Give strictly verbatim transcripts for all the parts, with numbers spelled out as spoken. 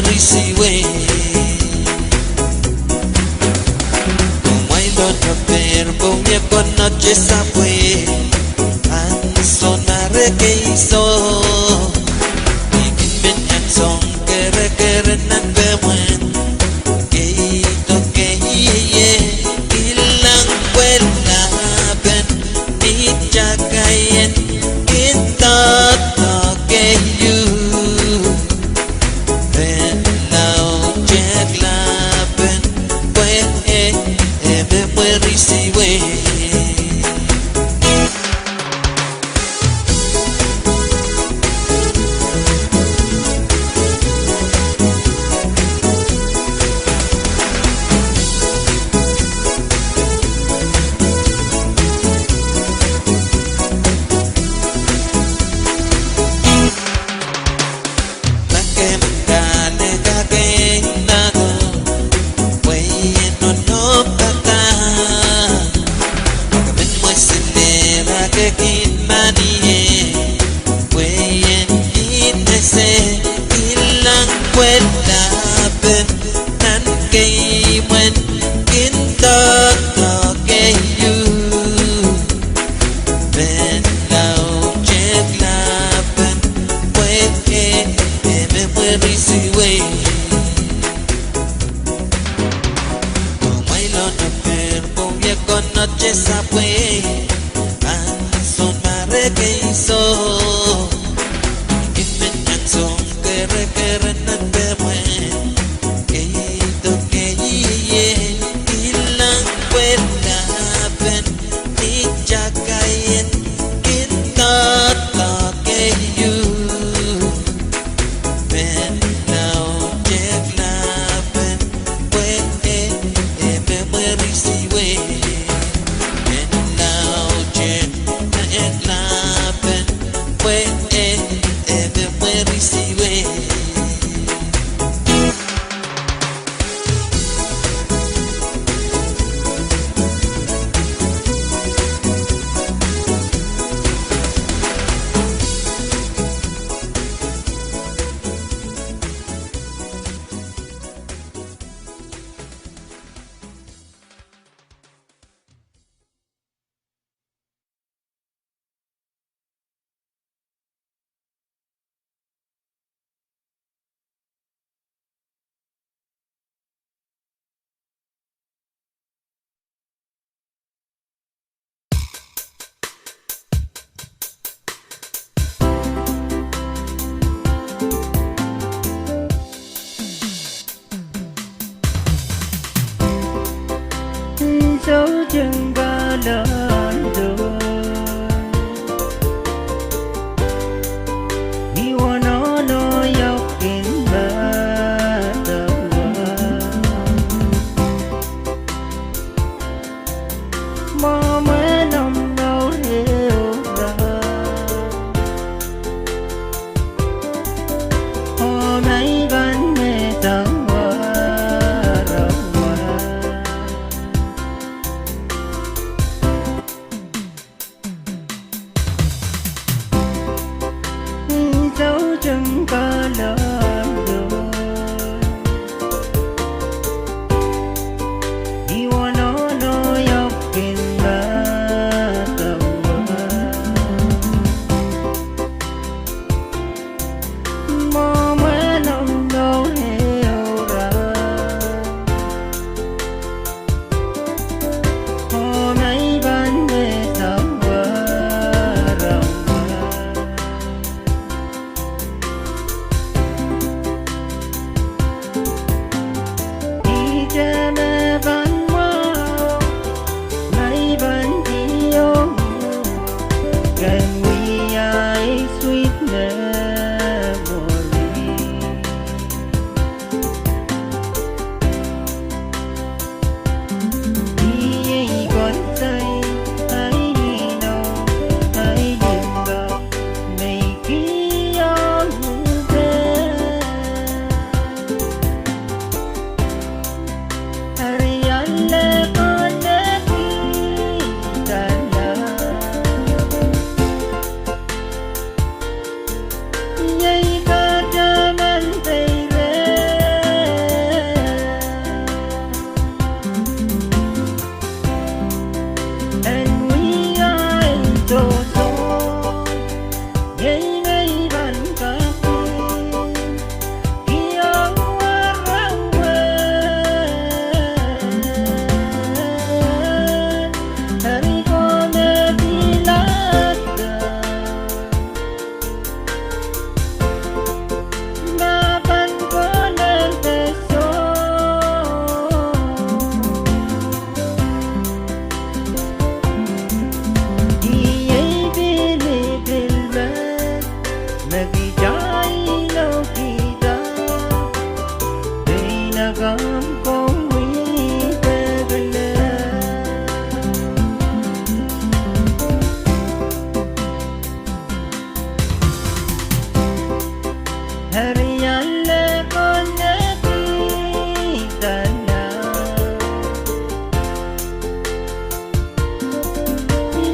risiwe. Kumwail onoper pwe wia konehng te sahpw wei. Ansou me re keiso, I kin men iang song kerekere nan pehmwen. Kei doke ie, ilangwelahpen ni takaien kin doadoahk ehu. Pehn laud teiklahpen pwe e, e me mwerisi wei. Pahn kin kale kak en nado, pwe I en nohnopada. Pwe ke men mwesilehr a ke kin manie, pwe I en kin ese ilangwelahpen nan keimwen kin doadoahk ehu. Pehn laud teiklahpen pwe e, e me mwerisi wei. Kumwail onoper pwe wia konehng te sahpw wei. Ansou me re keiso, I kin men iang song kerekere nan pehmwen. Kei doke ie, ilangwelahpen ni takaien kin doadoahk ehu. Pehn laud teiklahpen pwe e, e me mwerisi wei. Pehn laud teiklahpen pwe e, e me mwerisi wei. Eri ale konehng kitail,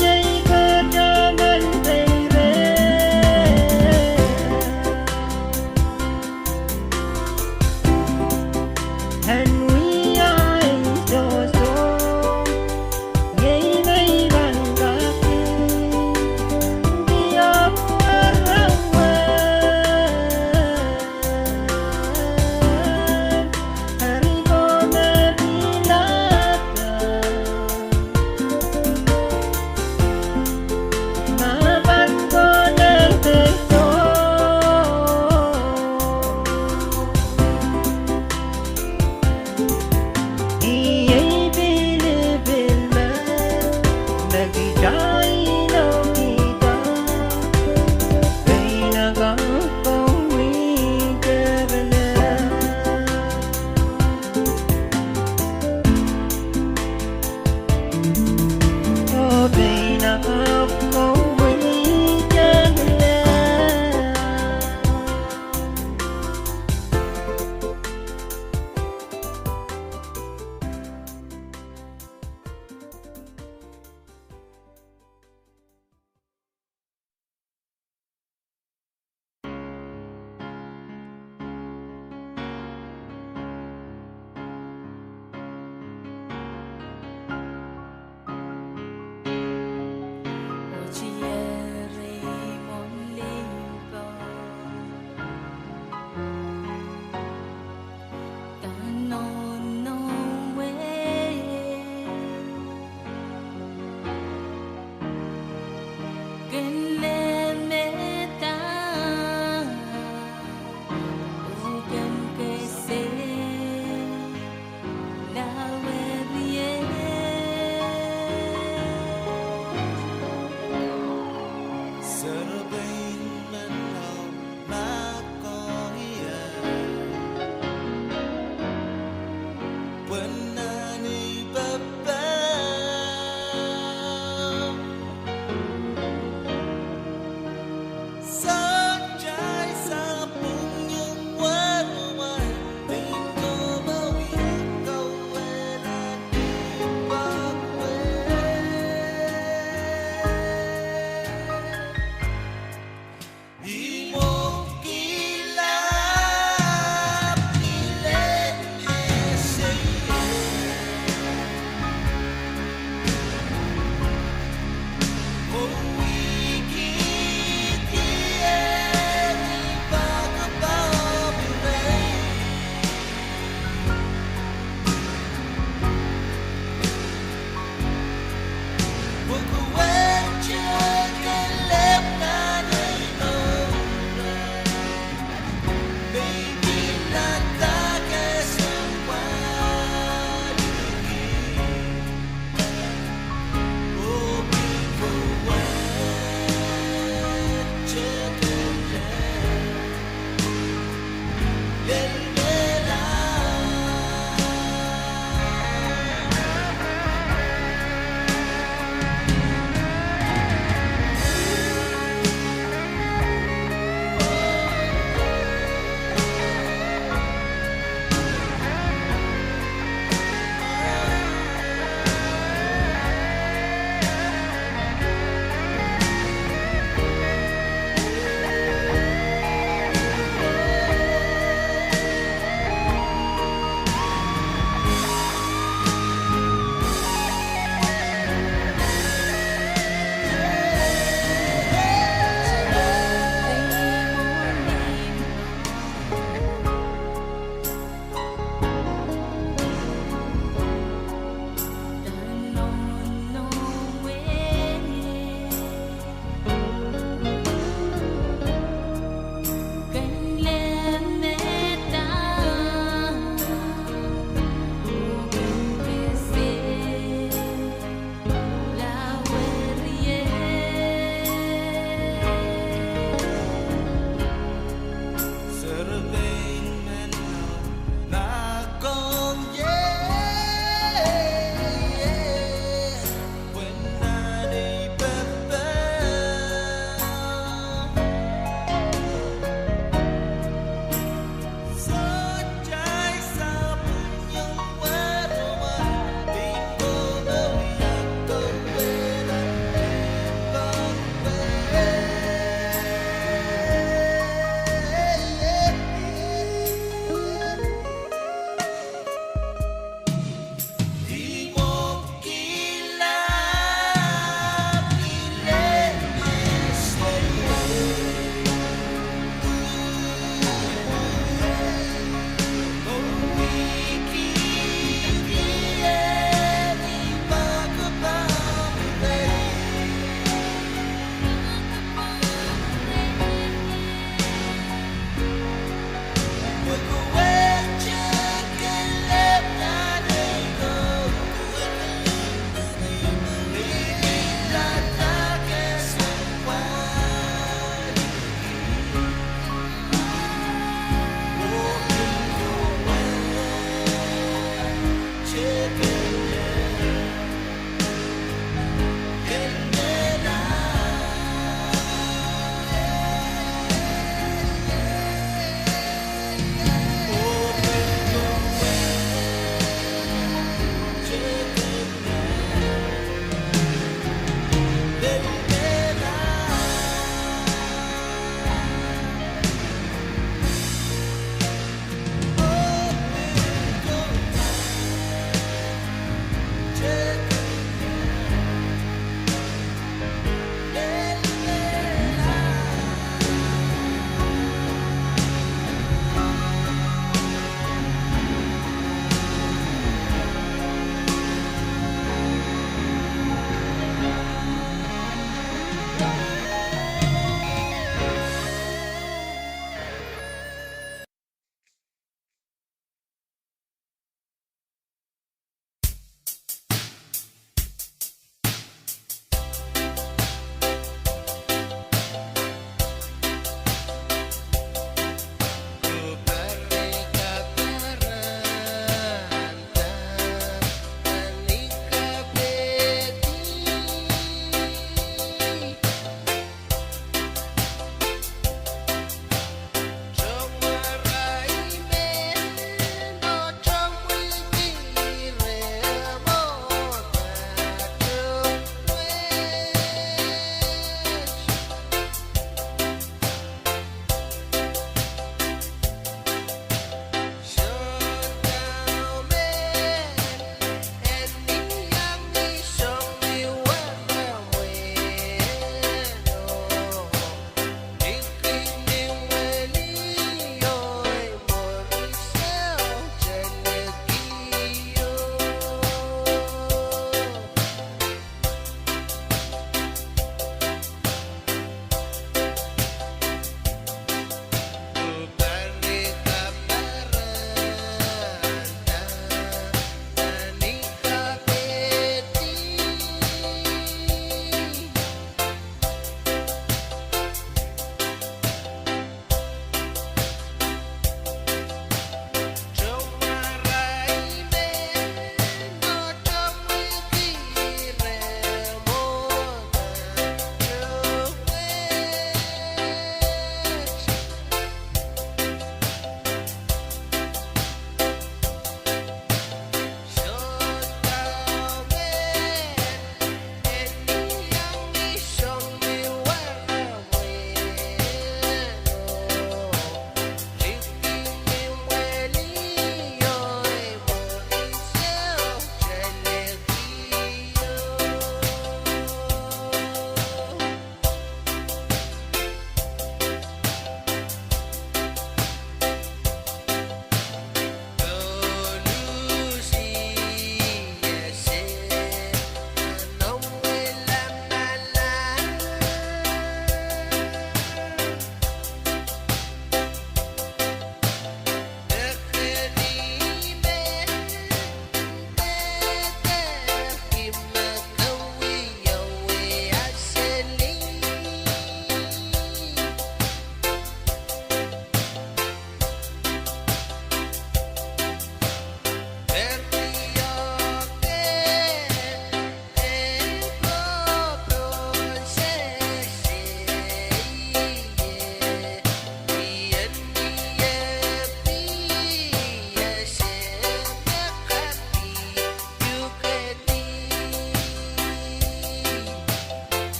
iei kataman pei reh, en wia ei sohso, iei me I pahn kak diar wehwehn.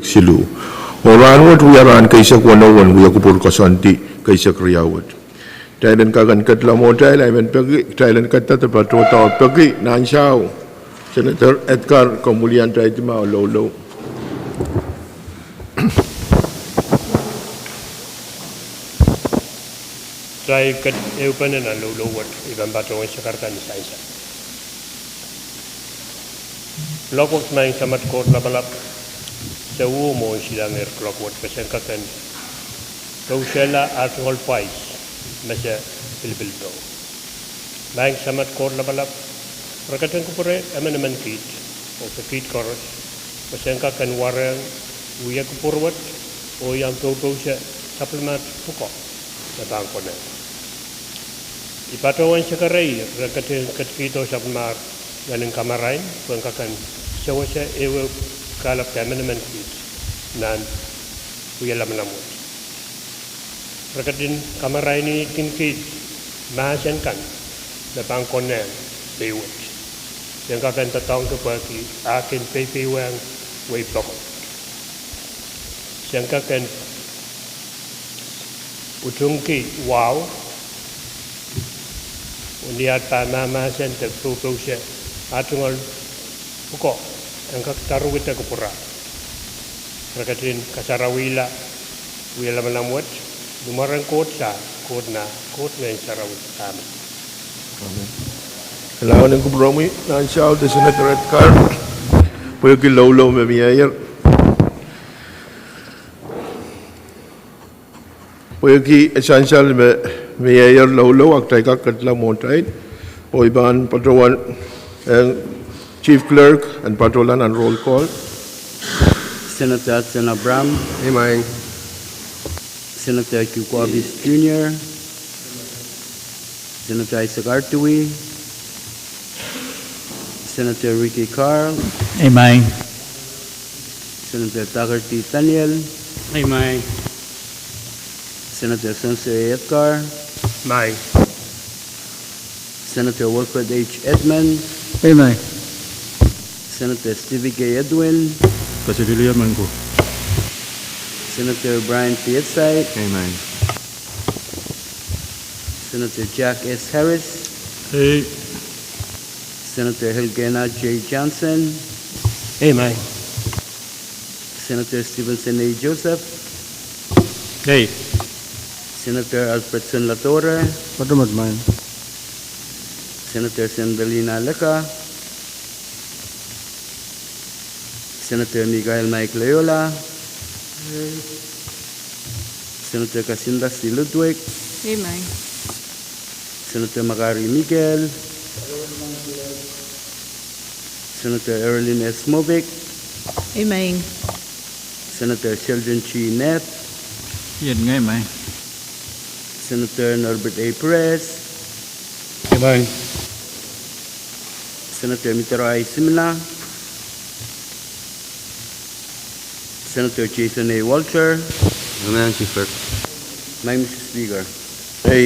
siluh. Oh rahnwet wia rahn keisek weneu en wia kupwur koasoandi keisek riau wet. Kitail en kak en ketlahng mwohtail, I men peki kitail en ketido patohdo peki nan sahu. Senator Edgar, komw wiliandi ma loulou. Kitail ket ehupene nan loulou wet, I pahn patohwan sakarada ni sansal. Kuloak wet, Maing Samat Koht Lapalap, se uhwong mwohn silangehr kuloak wet pwe sen kak en pousehla ah tungoal pwais me se pilipil pwe. Maing Samat Koht Lapalap, re ketin kupwure emenemen kiht, oh pwe kiht koaros, pwe sen kak en warehng wia kupwur wet, oh iang poupouse sapwellimahr pwukoa me pahn konehng. I patohwan sakarada re ketin ketikihdo sapwellimahr ngehnin kamarain, pwe en kak en sewese ehuehu kahlap de emenemen kiht nan wia lamalam wet. Re ketin kamarainihkin kiht mahsen kan me pahn konehng pei wet. Sen kak en doadoahngki pwehki ah kin peipeiwehng wehi poakon. Sen kak en utungki wahu, oh ni aht pahn mahmahsen de poupouse ah tungoal pwukoa, en kak doaropwe de kupwure. Re ketin kasarawihla wia lamalam wet, ni mwaren Koht Sahm, Koht Nah, Koht Ngehn Sarawi. Amen. Kalahngan en kupwuromwi nan saut, Senator Edgar, pwehki loulou me mieier. Pwehki sansal me mieier loulou, kitail kak ketlahng mwohtail, oh I pahn patohwan, eh, Chief Clerk en patohla nan roll call. Senator Hudson Abraham. Imaing. Senator Q Corbis Junior. Senator Isaac Artui. Senator Ricky Carl. Imaing. Senator Dougherty Daniel. Imaing. Senator Spencer Edgar. Imaing. Senator Wilfred H Edmund. Imaing. Senator Stevie K Edwin. Kaselehlie Maing ko. Senator Brian Piatsai. Imaing. Senator Jack S Harris. Ei. Senator Elkena J Johnson. Imaing. Senator Stevenson A Joseph. Ei. Senator Alfredson Ladore. Patohwan Maing. Senator Sendelina Leka. Senator Michael Mike Loyola. Senator Kasinda C Ludwig. Imaing. Senator Makari Mikael. Senator Earlene S Moffitt. Imaing. Senator Sheldon G Neth. Iet ngehi Maing. Senator Norbert A Perez. Imaing. Senator Mitero I Simina. Senator Jason A Walter. Imaing, Chief Clerk. Imaing, Mister Speaker. Ei.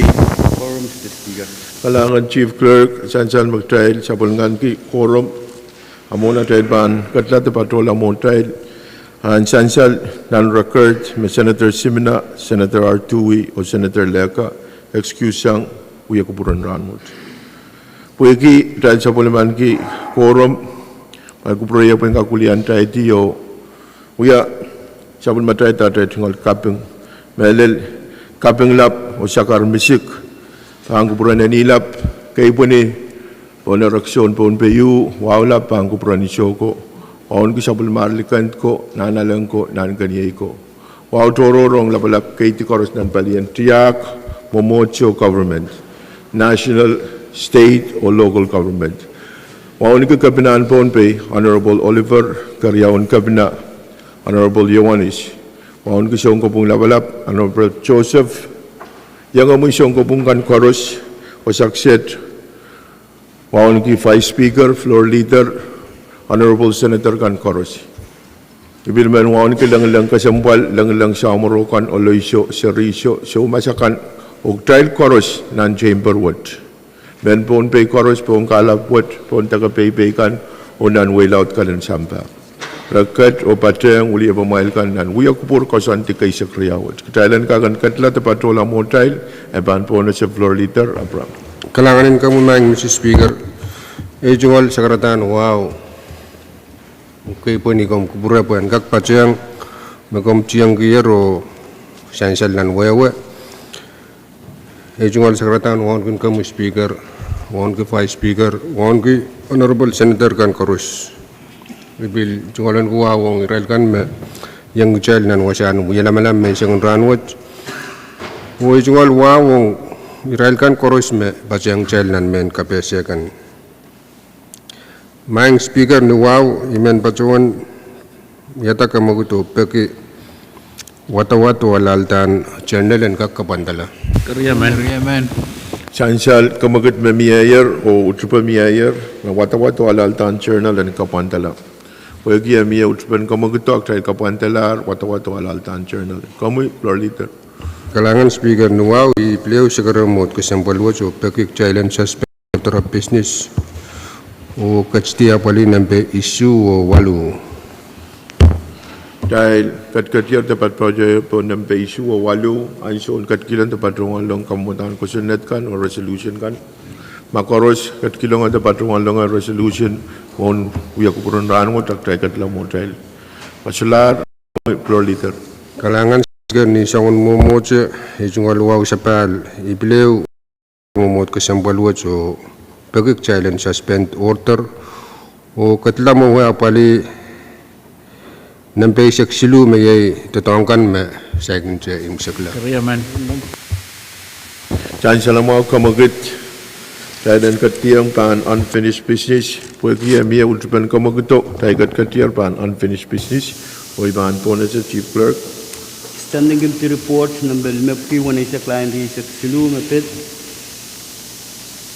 Quorum, Mister Speaker. Kalahngan Chief Clerk, sansal me kitail sapwellimaniki quorum, a mwohn atail pahn ketlahte patohla mwohtail, a sansal nan record me Senator Simina, Senator Artui, oh Senator Leka excuse sang wia kupwuren rahnwet. Pwehki kitail sapwellimaniki quorum, ma kupwure pwe en kak wiliandi oh wia sapwellimatail atail tungoal kaping. Mehlel kaping lap oh sakar misik pahn kupwuren eni lap, kei pwini pohn erekiso en Pohnpei, wahu lap pahn kupwuren Isoko. Wauneki sapwellimahr likend ko, nahnalek ko, nahnkeniei ko. Wahu tohrohr ong lapalap keidi koaros nan palien tiahk mwomwohdiso government, national, state oh local government. Wauneki kepina en Pohnpei, Honorable Oliver, keriaun kepina, Honorable Ioanis. Wauneki sounkopwung lapalap, Honorable Joseph. Iengomwi sounkopwung kan koaros, oh sakset. Wauneki Vice Speaker, Floor Leader, Honorable Senator kan koaros. I pil men wauneki lengileng kesempwal, lengileng samworo kan, oloiso, seriso, soumas akan, oh kitail koaros nan chamber wet. Mehn Pohnpei koaros, pohn kahlap wet, pohn deke peipei kan, oh nan wehi laud kan en sampah. Peked oh patehng wiliepamwail kan nan Wia Kupwur koasoandi keisek riau wet. Kitail en kak en ketla de patohla mwohtail, e pahn pohnese Floor Leader Abraham. Kalahngan en komwi Madam Mister Speaker. Ei tungoal sakaradahn wahu, kei pweni komw kupwure pwehn kak patehng me komw tiengkier oh sansal nan wehwe. Ei tungoal sakaradahn wauneki komwi Speaker, wauneki Vice Speaker, wauneki Honorable Senator kan koaros. I pil tungoal wahu ong irail kan me iang kitail nan wasahn wialamalam menseng en rahnwet. Oh ei tungoal wahu ong irail kan koaros me patehng kitail nan mehn kapehse kan. Madam Speaker, ni wahu I men patohwan wiahda kamwekid oh peki wadawad oh alahldahr journal en kak kapwandala. Sansal kamwekid me mieier oh utupe mieier me wadawad oh alahldahr journal en kapwandala. Pwehki e mie utupen kamwekido, kitail kapwandalahr wadawad oh alahldahr journal. Komwi Floor Leader. Kalahngan Speaker, ni wahu I pil ehu sekerehmwohd kesempwal wet oh peki kitail en suspend order of business oh ketidi apwalih nempe isuh oh waluh. Kitail ketiketier de patohwan nempe isuh oh waluh, ansoun ketikihla de patohwanlahng kamwadahn kosonned kan oh resolution kan. Ma koaros ketikihla de patohwanlahng resolution mwohn Wia Kupwur en rahnwet, kitail ketla mwohtail. Kalahngan Speaker, ni soangen mwomwohte, ei tungoal wahu sapahl, I pil ehu mwomwohd kesempwal wet oh peki kitail en suspend order oh ketla mwowe apwalih nempe eisek siluh me iei doadoahk kan me saikinte imwisekla. Sansal mwahu kamwekid, kitail en ketieng pahn unfinished business, pwehki e mie utupen kamwekido, kitail ketiketier pahn unfinished business, oh I pahn pohnese Chief Clerk. Standing Committee Report nempe limepwiki weneisek lain rieisek siluh me pid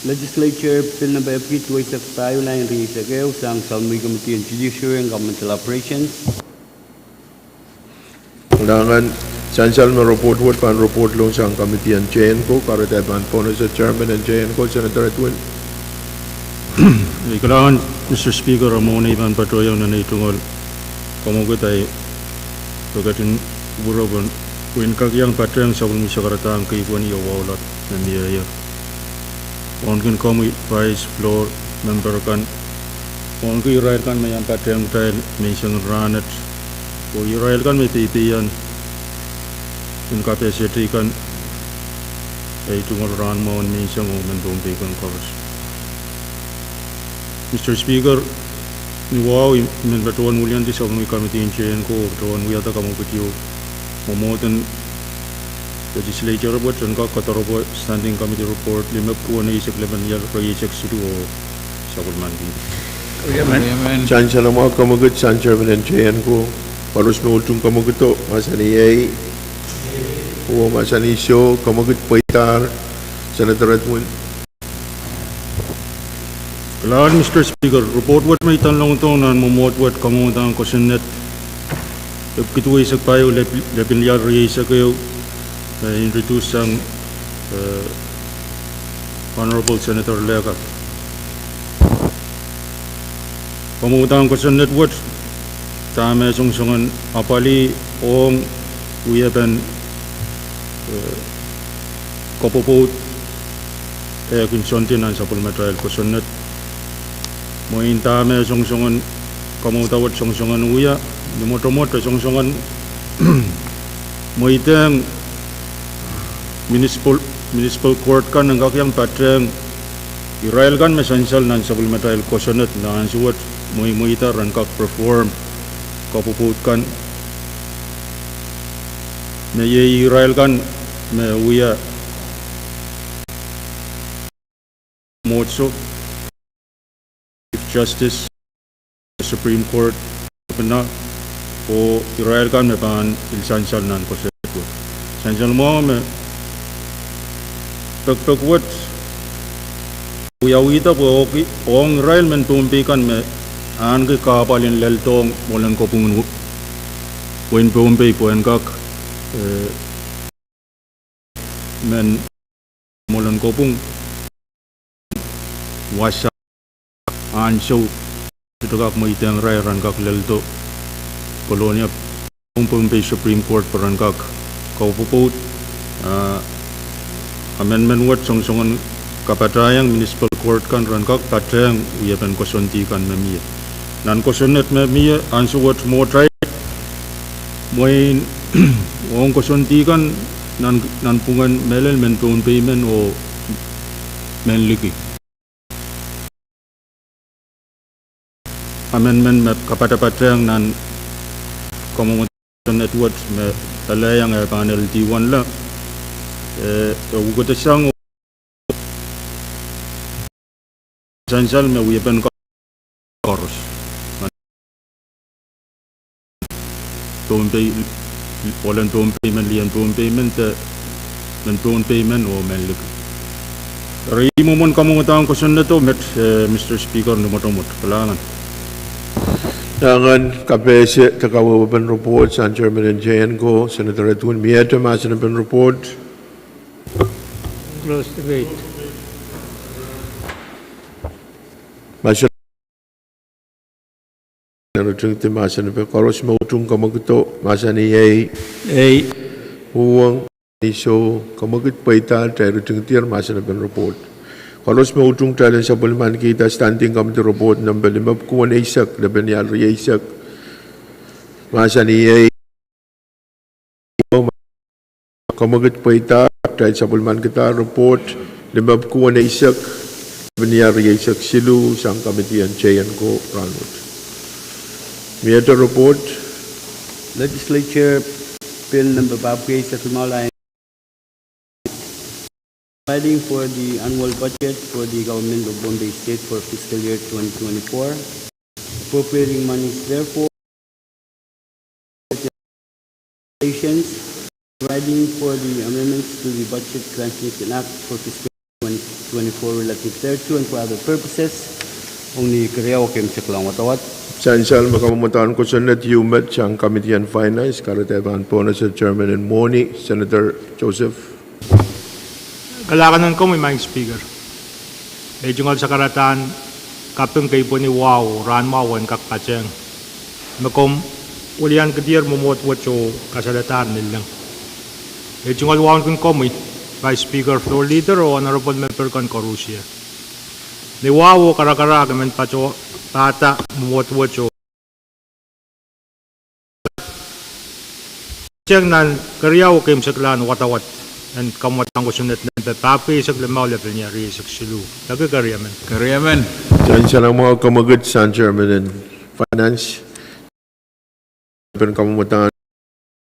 Legislature Bill nempe epwiki duweisek pahieu lain rieisek ehu sang Sapwellime Committee en Judiciary and Governmental Operations. Kalahngan, sansal me report wet pahn report lohng sang Committee en J N C O, kahrehda I pahn pohnese Chairman en J N C O, Senator Edwin. Ei kalahngan Mister Speaker, a mwohn ei pahn patohieng nan ei tungoal kamwekid, I peki ketin kupwure pwehn kak iang patehng sapwellime sakaradahn kei pweni oh wahu lap me mieier. Wauneki komwi Vice, Floor, member kan, wauneki irail kan me iang patehng kitail menseng en rahnwet, oh irail kan me peipeien en kapehse teikan ei tungoal rahn mwahu en menseng oh mehn Pohnpei kan koaros. Mister Speaker, ni wahu I men patohwan wiliandi sapwellime Committee en J N C O oh patohwan wiahda kamwekid ieu, mwomwohden Legislature wet en kak koadoaropwe Standing Committee Report limepwiki weneisek lepin lial rieisek siluh oh sapwellimaniki. Sansal mwahu kamwekid sang Chairman en J N C O, koaros me utung kamwekido, mahsanih iei, oh mahsanih soh, kamwekid pweidahr, Senator Edwin. Kalahngan Mister Speaker, report wet me I tanlongdohng nan mwomwohd wet kamwadahn kosonned epwiki duweisek pahieu lepin lial rieisek ehu, eh, introduce sang, eh, Honorable Senator Lekak. Kamwadahn kosonned wet dahme songosongen apwalih ong wiepen, eh, kopwopwoud eh kin sondi nan sapwellimatail kosonned. Mwein dahme songosongen, kamwada wet songosongen wia, ni mwotomwot e songosongen mweidehng municipal, municipal court kan en kak iang patehng irail kan me sansal nan sapwellimatail kosonned me ansou wet mweimweida ren kak perform kopwopwoud kan, me iei irail kan me wia mwomwohdiso, Chief Justice, Supreme Court, Governor, oh irail kan me pahn pil sansal nan kosonned wet. Sansal mwahu me pekpek wet wiawihda pwe ong irail mehn Pohnpei kan me ahneki kahpwal en leldohng mwoalen kopwung en wehin Pohnpei pwe en kak, eh, mehn mwoalen kopwung wasa ansou sohte kak mweidehng irail ren kak leldo Kolonia, ong Pohnpei Supreme Court pwe ren kak kaupwupwoud, ah, amendment wet songosongen kapatahiong municipal court kan ren kak patehng wiepen koasoandi kan me mie. Nan kosonned me mie ansou wet mwohtail, mwein ong koasoandi kan nan, nanpwungen mehlel mehn Pohnpei men oh mehn liki. Amendment me kapatapatehng nan kamwomwed wet me pelehiong eh pahn L D one la, eh, e uhkudasang sansal me wiepen koaros. Pohnpei, ohlen Pohnpei men, lien Pohnpei men, de mehn Pohnpei men oh mehn liki. Eri ih mwomwen kamwomwedahn kosonnedo met, eh, Mister Speaker, ni mwotomwot. Kalahngan. Kalahngan, kapehse de kawehwepen report sang chairman en J N ko, Senator Edwin, miehte mahsen en report. Close debate. Mahsen Ritingdi mahsen en koaros me utung kamwekid mahsanih ei. Ei. Uhwong, ansou kamwekid pweida, kitail ritingdier mahsen en report. Koaros me utung kitail en sapwellimanikihda Standing Committee Report nempe limepwukuwen eisek, lepin ial rieisek, mahsanih ei. Kamwekid pweida, kitail sapwellimanikihda report limepwukuwen eisek, lepin ial rieisek siluh sang committee en J N ko rahnwet. Miehte report. Legislature Bill number papwiki eisek limau, providing for the annual budget for the government of Pohnpei State for fiscal year twenty twenty-four, appropriating monies therefore, appropriations, providing for the amendments to the Budget Transmission Act for fiscal twenty twenty-four relative thereto and for other purposes. Ong ni keriau keimwseklahn wadawad. Sansal me kamwomwedahn kosonned ieu met sang Committee on Finance, kahrehda e pahn pohnese chairman en mwohni, Senator Joseph. Kalahngan en komwi, Madam Speaker. Ei tungoal sakaradahn kaping keipweni wahu rahn mwahu en kak patehng me komw wiliankihdier mwomwohd wet oh kasalehdahr ni leng. Ei tungoal wauneki komwi, Vice Speaker, Floor Leader oh Honorable Member kan koarusie. Ni wahu oh karakarahk I men patohwanda mwomwohd wet oh patehng nan keriau keimwseklahn wadawad en kamwomwedahn kosonned nempe papwiki eisek limau, lepin ial rieisek siluh. Peki keriemen. Keriemen. Sansal mwahu kamwekid sang chairman en Finance. Pen kamwomwedahn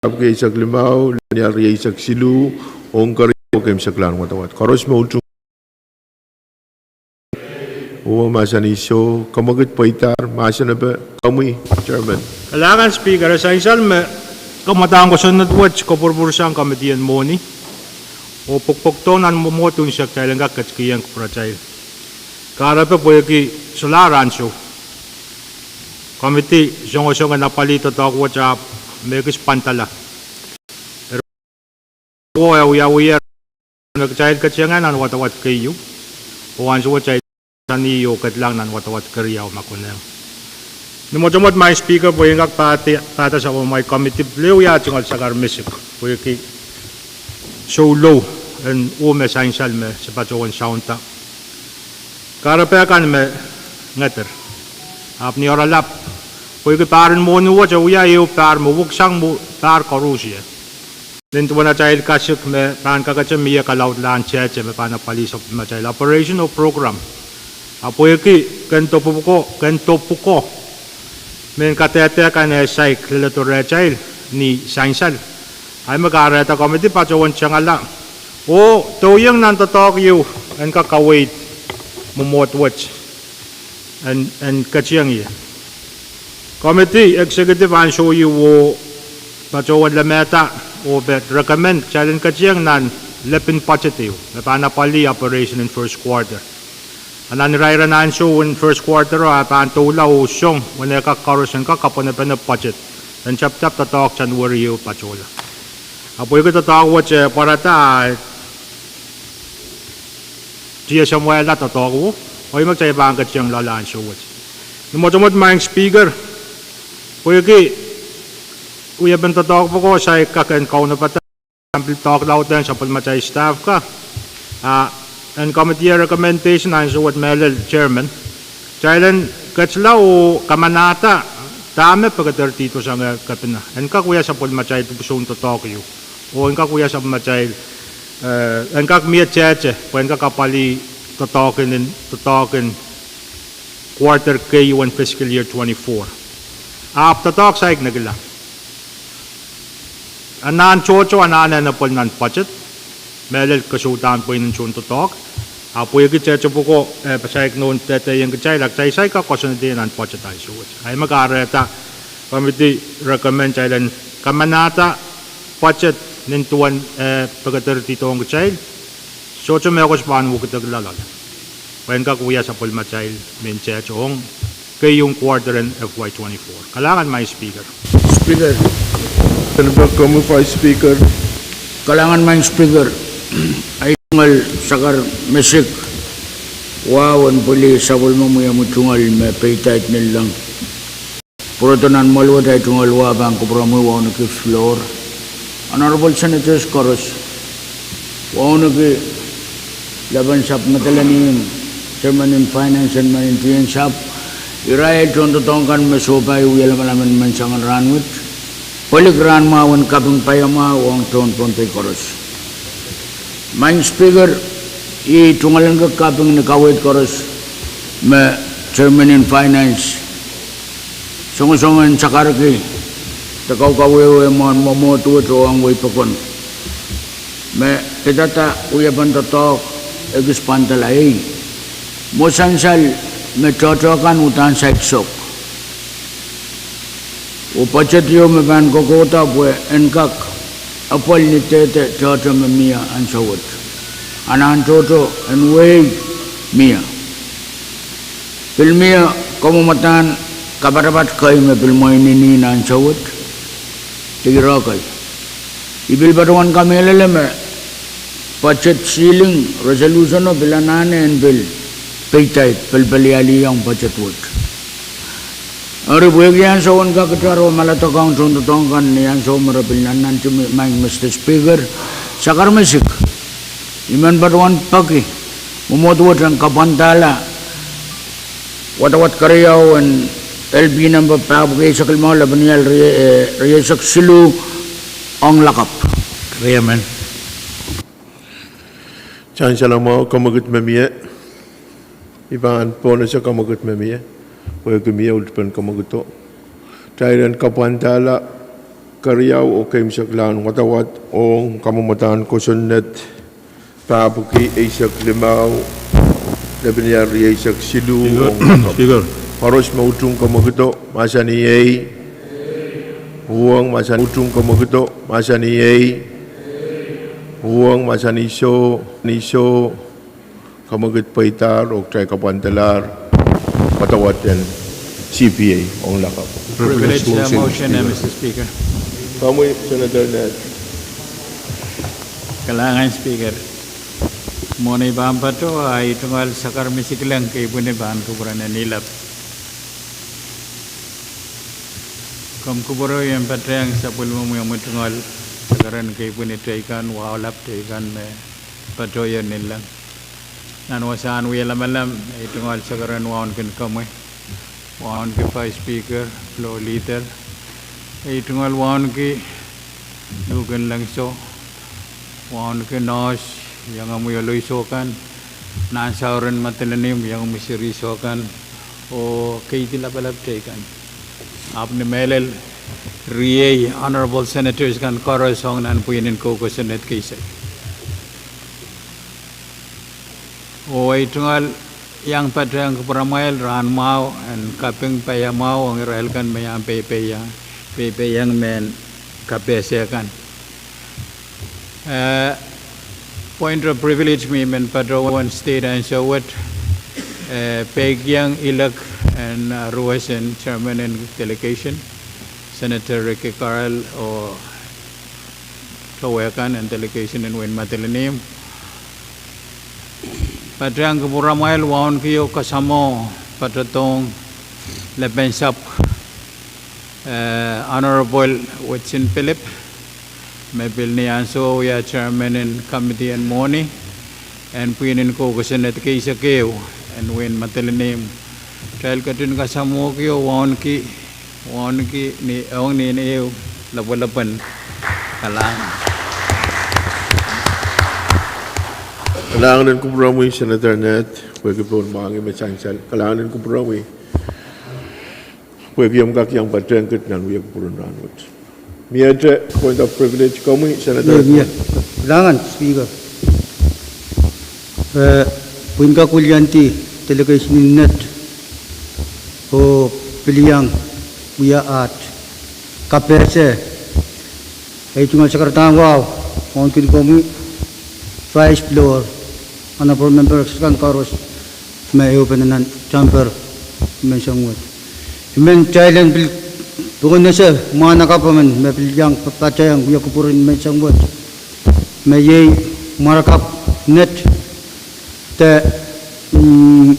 papwiki eisek limau, lepin ial rieisek siluh, ong keriau keimwseklahn wadawad. Koaros me utung oh mahsanih soh, kamwekid pweidahr mahsen en komwi, chairman. Kalahngan Speaker, e sansal me kamwomwedahn kosonned wet kopwurupwur sang committee en mwohni oh pwukpwukdohng nan mwomwohd unsek kitail en kak ketikihong kupwuratail. Kahrepe pwehki solahr ansou committee songosong en apwalih doadoahk wet ahpw me ekis pwandala. Eri, e wiawiher me kitail ketiengehr nan wadawad keieu oh ansou wet kitail mahsanih oh kedlahng nan wadawad keriau me konehng. Ni mwotomwot Madam Speaker, pwe I en kak pahda, pahda sapwellimamwail committee pil wia tungoal sakar misik pwehki soulou en uh me sansal me se patohwan saunda. Kahrepe kan me ngeder, ahpw ni oaralap, pwehki pahr en mwohni wet e wia ehu pahr me weksang pahr koarusie. Nin duwen atail kasik me pahn kakete mie kalaudlahn tehte me pahn apwalih sapwellimatail operation oh program. Ahpw pwehki ken dopwuko, ken dopwuko mehn kadehde kan eh saik leledo rehtail ni sansal, ahi me kahrehda committee patohwan tengala oh dohieng nan doadoahk ieu en kak kaweid mwomwohd wet en, en ketieng ie. Committee executive ansou ieu oh patohwan lemehda oh pil recommend kitail en ketieng nan lepin budget ieu me pahn apwalih operation en first quarter. A nan irairen ansou en first quarter o, a pahn doula oh song uwen eh kak koaros en kak kapwunopwune budget en taptap doadoahk January ieu patohla. A pwehki doadoahk wet e pwarada a tiasemwehla doadoahk o, oh ih me kitail pahn ketieng loale ansou wet. Ni mwotomwot Madam Speaker, pwehki Wiepen doadoahk pwuko saik kak en kaunopada, pil doadoahk laud ong sapwellimatail staff ka. Ah, en committee recommendation ansou wet mehlel chairman, kitail en ketila oh kamanahda dahme pekederdi sang kepina. En kak wia sapwellimatail pwuhk soun doadoahk ieu. Oh en kak wia sapwellimatail, eh, en kak mie tehte, pwe en kak apwalih doadoahk en, doadoahk en quarter keieu en fiscal year twenty-four. Ahpw doadoahk saik nekila. Anahn tohto anahne en apwalih nan budget, mehlel ke sohte pahn pweinen soun doadoahk. Ahpw pwehki tehte pwuko, eh, pahn saik nohn dehde ong kitail, a kitail saik kak koasoanehdi nan budget ansou wet. Ahi me kahrehda committee recommend kitail en kamanahda budget nin duwen, eh, pekederdi dohng kitail. Sohte mehkot pahn wekidekla loale. Pwe en kak wia sapwellimatail mehn tehte ong keieu quarter en F Y twenty-four. Kalahngan, Madam Speaker. Speaker. Senator Kemu, Vice Speaker. Kalahngan, Madam Speaker. Ei tungoal sakar mesik, wahu en pwili sapwellimomwi iei omwi tungoal me peidait nilong. Pwurodo nan mwoalwet, ei tungoal wahu pahn kupwuromwi, wauneki floor, honorable senators koaros, wauneki lepin sahpw Madolenihmw, chairman en finance, chairman en tiensahpw, irail tohndoadoahk kan me sohpai wia lamalam en menseng en rahnwet, pwelik rahn mwahu en kaping paiamwahu ong tohn Pohnpei koaros. Madam Speaker, I tungoalenki kaping ni kaweid koaros me chairman en finance songosong en sakarki de kaukawehwe mwohn mwomwohd wet oh ong wehi pokon me pidada wiepen doadoahk ekis pwandala ei. Mwo sansal me tohto kan uhdahn saik sok. Oh budget ieu me pahn kokohda pwe en kak apwalih ni dehde tohto me mie ansou wet. Anahn tohto en wehi mie. Pil mie kamwomwdahn kapatapat kei me pil mwein nin ansou wet. De ire kei. I pil patohwan kamehlele me budget ceiling resolution o pil anahne en pil peidait, pil pelialiong budget wet. Eri pwehki ansou en kak itar oh mala doadoahk ong tohndoadoahk kan ni ansou me re pil nannanti, Madam Speaker, sakar mesik, I men patohwan peki mwomwohd wet en kapwandala wadawad keriau en L P number pahpwiki eisek limau, lepin ial rie-, eh, rieisek siluh ong lakapw. Riemen. Sansal mwahu, kamwekid me mie. I pahn pohnese kamwekid me mie, pwehki mie ulpen kamwekido. Kitail en kapwandala keriau oh keimwseklahn wadawad ong kamwomwdahn kosonned pahpwiki eisek limau, lepin ial rieisek siluh ong lakapw. Koaros me utung kamwekido, mahsanih ei. Uhwong, mahsanih, utung kamwekido, mahsanih ei. Uhwong, mahsanih soh, ni soh. Kamwekid peidahr oh kitail kapwandalahr wadawad en C P A ong lakapw. Privilege, uh, motion, uh, Mister Speaker. Komwi, Senator Ned. Kalahngan, Speaker. Mwohn ei pahn patoh, ei tungoal sakar mesiklahng keipwini pahn kupwuren en ilap. Komw kupwure en patehng sapwellimomwi omwi tungoal sakaren keipwini teikan, wahu lap teikan me patohie nilong. Nan wasahn wia lamalam, ei tungoal sakaren wauneki komwi, wauneki Vice Speaker, Floor Leader, ei tungoal wauneki nuhken lengso, wauneki nohs, iangomwi oloiso kan, nan sauren Madolenihmw, iangomwi seri soh kan, oh keidi lapalap teikan. Ahpw ni mehlel, riei honorable senators kan koaros ong nan pwihn en kou kosonned keisek. Oh ei tungoal iang patehng kupwuramwail rahn mwahu en kaping paiamwahu ong irail kan me iang peipeiong, peipeiong mehn kapehse kan. Eh, point of privilege me I men patohwan state ansou wet, eh, peikiong ilek en, eh, ruwes en chairman en delegation, Senator Ricky Carl, oh towe kan en delegation en wehin Madolenihmw. Patehng kupwuramwail wauneki oh kasamwo patohdohng lepin sahpw Eh, Honorable Wetsin Pilip, me pil ni ansou wia chairman en committee en mwohni, en pwihn en kou kosonned keisek ehu, en wein Madolenihmw. Kitail ketin kasamwohki oh wauneki, wauneki ni ong ni ehu lapalap en kalahngan. Kalahngan en kupwuromwi, Senator Ned, pwehki pohn mwahngih me sansal. Kalahngan en kupwuromwi pwehki omw kak iang patehng kit nan wia kupwuren rahnwet. Miehte point of privilege, komwi, Senator. Mie, mie. Kalahngan, Speaker. Eh, pwihn kak wiliandi delegation en Ned oh pil iang wia aht kapehse, ei tungoal sakaradahn wahu, wauneki komwi Vice Floor, Honorable Members kan koaros me ehupene nan chamber menseng wet. I men kitail en pil pohnese mwahnakapw emen me pil iang pa-, patehng wia kupwuren menseng wet, me iei mwahnakapw Ned de, mm,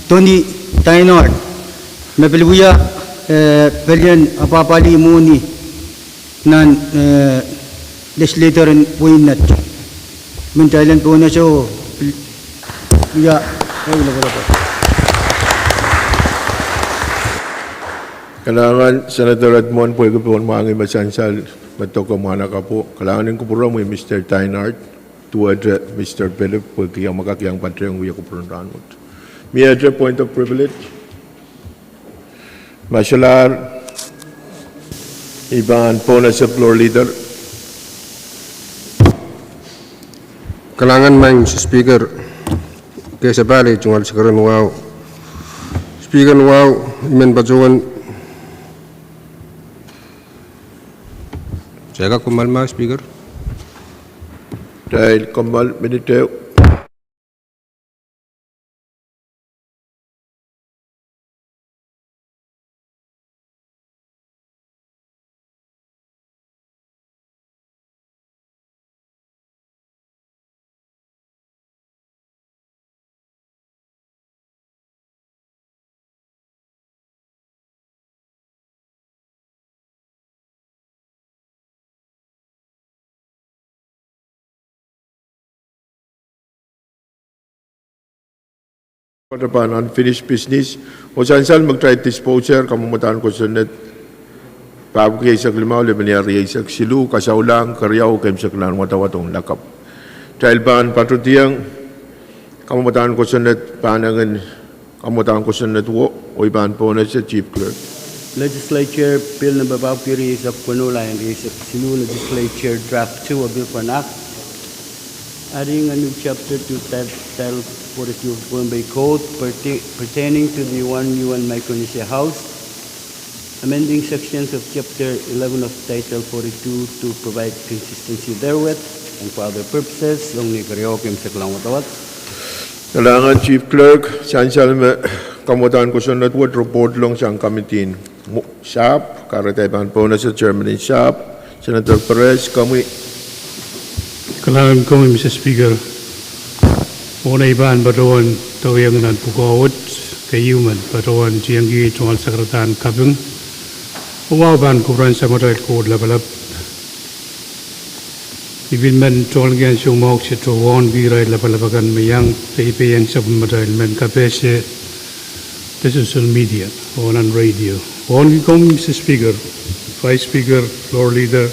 Tony Tynard, me pil wia, eh, pelien apwahpwalih mwohni nan, eh, legislature en wehin Ned. Men kitail en pohnese oh pil wia, eh, wia, wia, wia. Kalahngan, Senator Edmund, pwehki pohn mwahngih me sansal me doke mwahnakapwo. Kalahngan en kupwuromwi, Mister Tynard, duwehte Mister Pilip, pwehki omw kak iang patehng wia kupwuren rahnwet. Miehte point of privilege. Ma solahr, I pahn pohnese Floor Leader. Kalahngan maing, Mister Speaker. Kesepahl ei tungoal sakaradahn wahu. Speaker en wahu, I men patohwan. Saikak komwal ma, Speaker. Kitail komwal minit ehu. Pahn unfinished business, oh sansal me kitail disposer kamwomwdahn kosonned pahpwiki eisek limau, lepin ieu rieisek siluh, kasaulahng keriau keimwseklahn wadawad ong lakapw. Kitail pahn patohdiong kamwomwdahn kosonned, pahn engen kamwomwdahn kosonned wo, oh I pahn pohnese Chief Clerk. Legislature Bill number pahpwiki rieisek weneu, lain rieisek siluh, Legislature Draft two, a Bill for an Act adding a new chapter to Title, Title forty-two of Pohnpei Code perti-, pertaining to the one U N Micronesia House, amending sections of Chapter eleven of Title forty-two to provide consistency therewith, and for other purposes, ong ni keriau keimwseklahn wadawad. Kalahngan Chief Clerk, sansal me kamwomwdahn kosonned wet report lohng sang committee en sahpw, kahrehda I pahn pohnese Chairman en sahpw, Senator Perez, komwi. Kalahngan komwi, Mister Speaker. Ohne I pahn patohwan dohweiong nan pwukoa wet, keieu men patohwan tiengki tungoal sakaradahn kaping. Oh wahu pahn kupwuren Samatail Koht Lapalap. I pil men tungoal kian soumwahu se tohn irail lapalap akan me iang peipeiong sapwellimatail men kapehse de social media oh nan radio. Wauneki komwi, Mister Speaker, Vice Speaker, Floor Leader,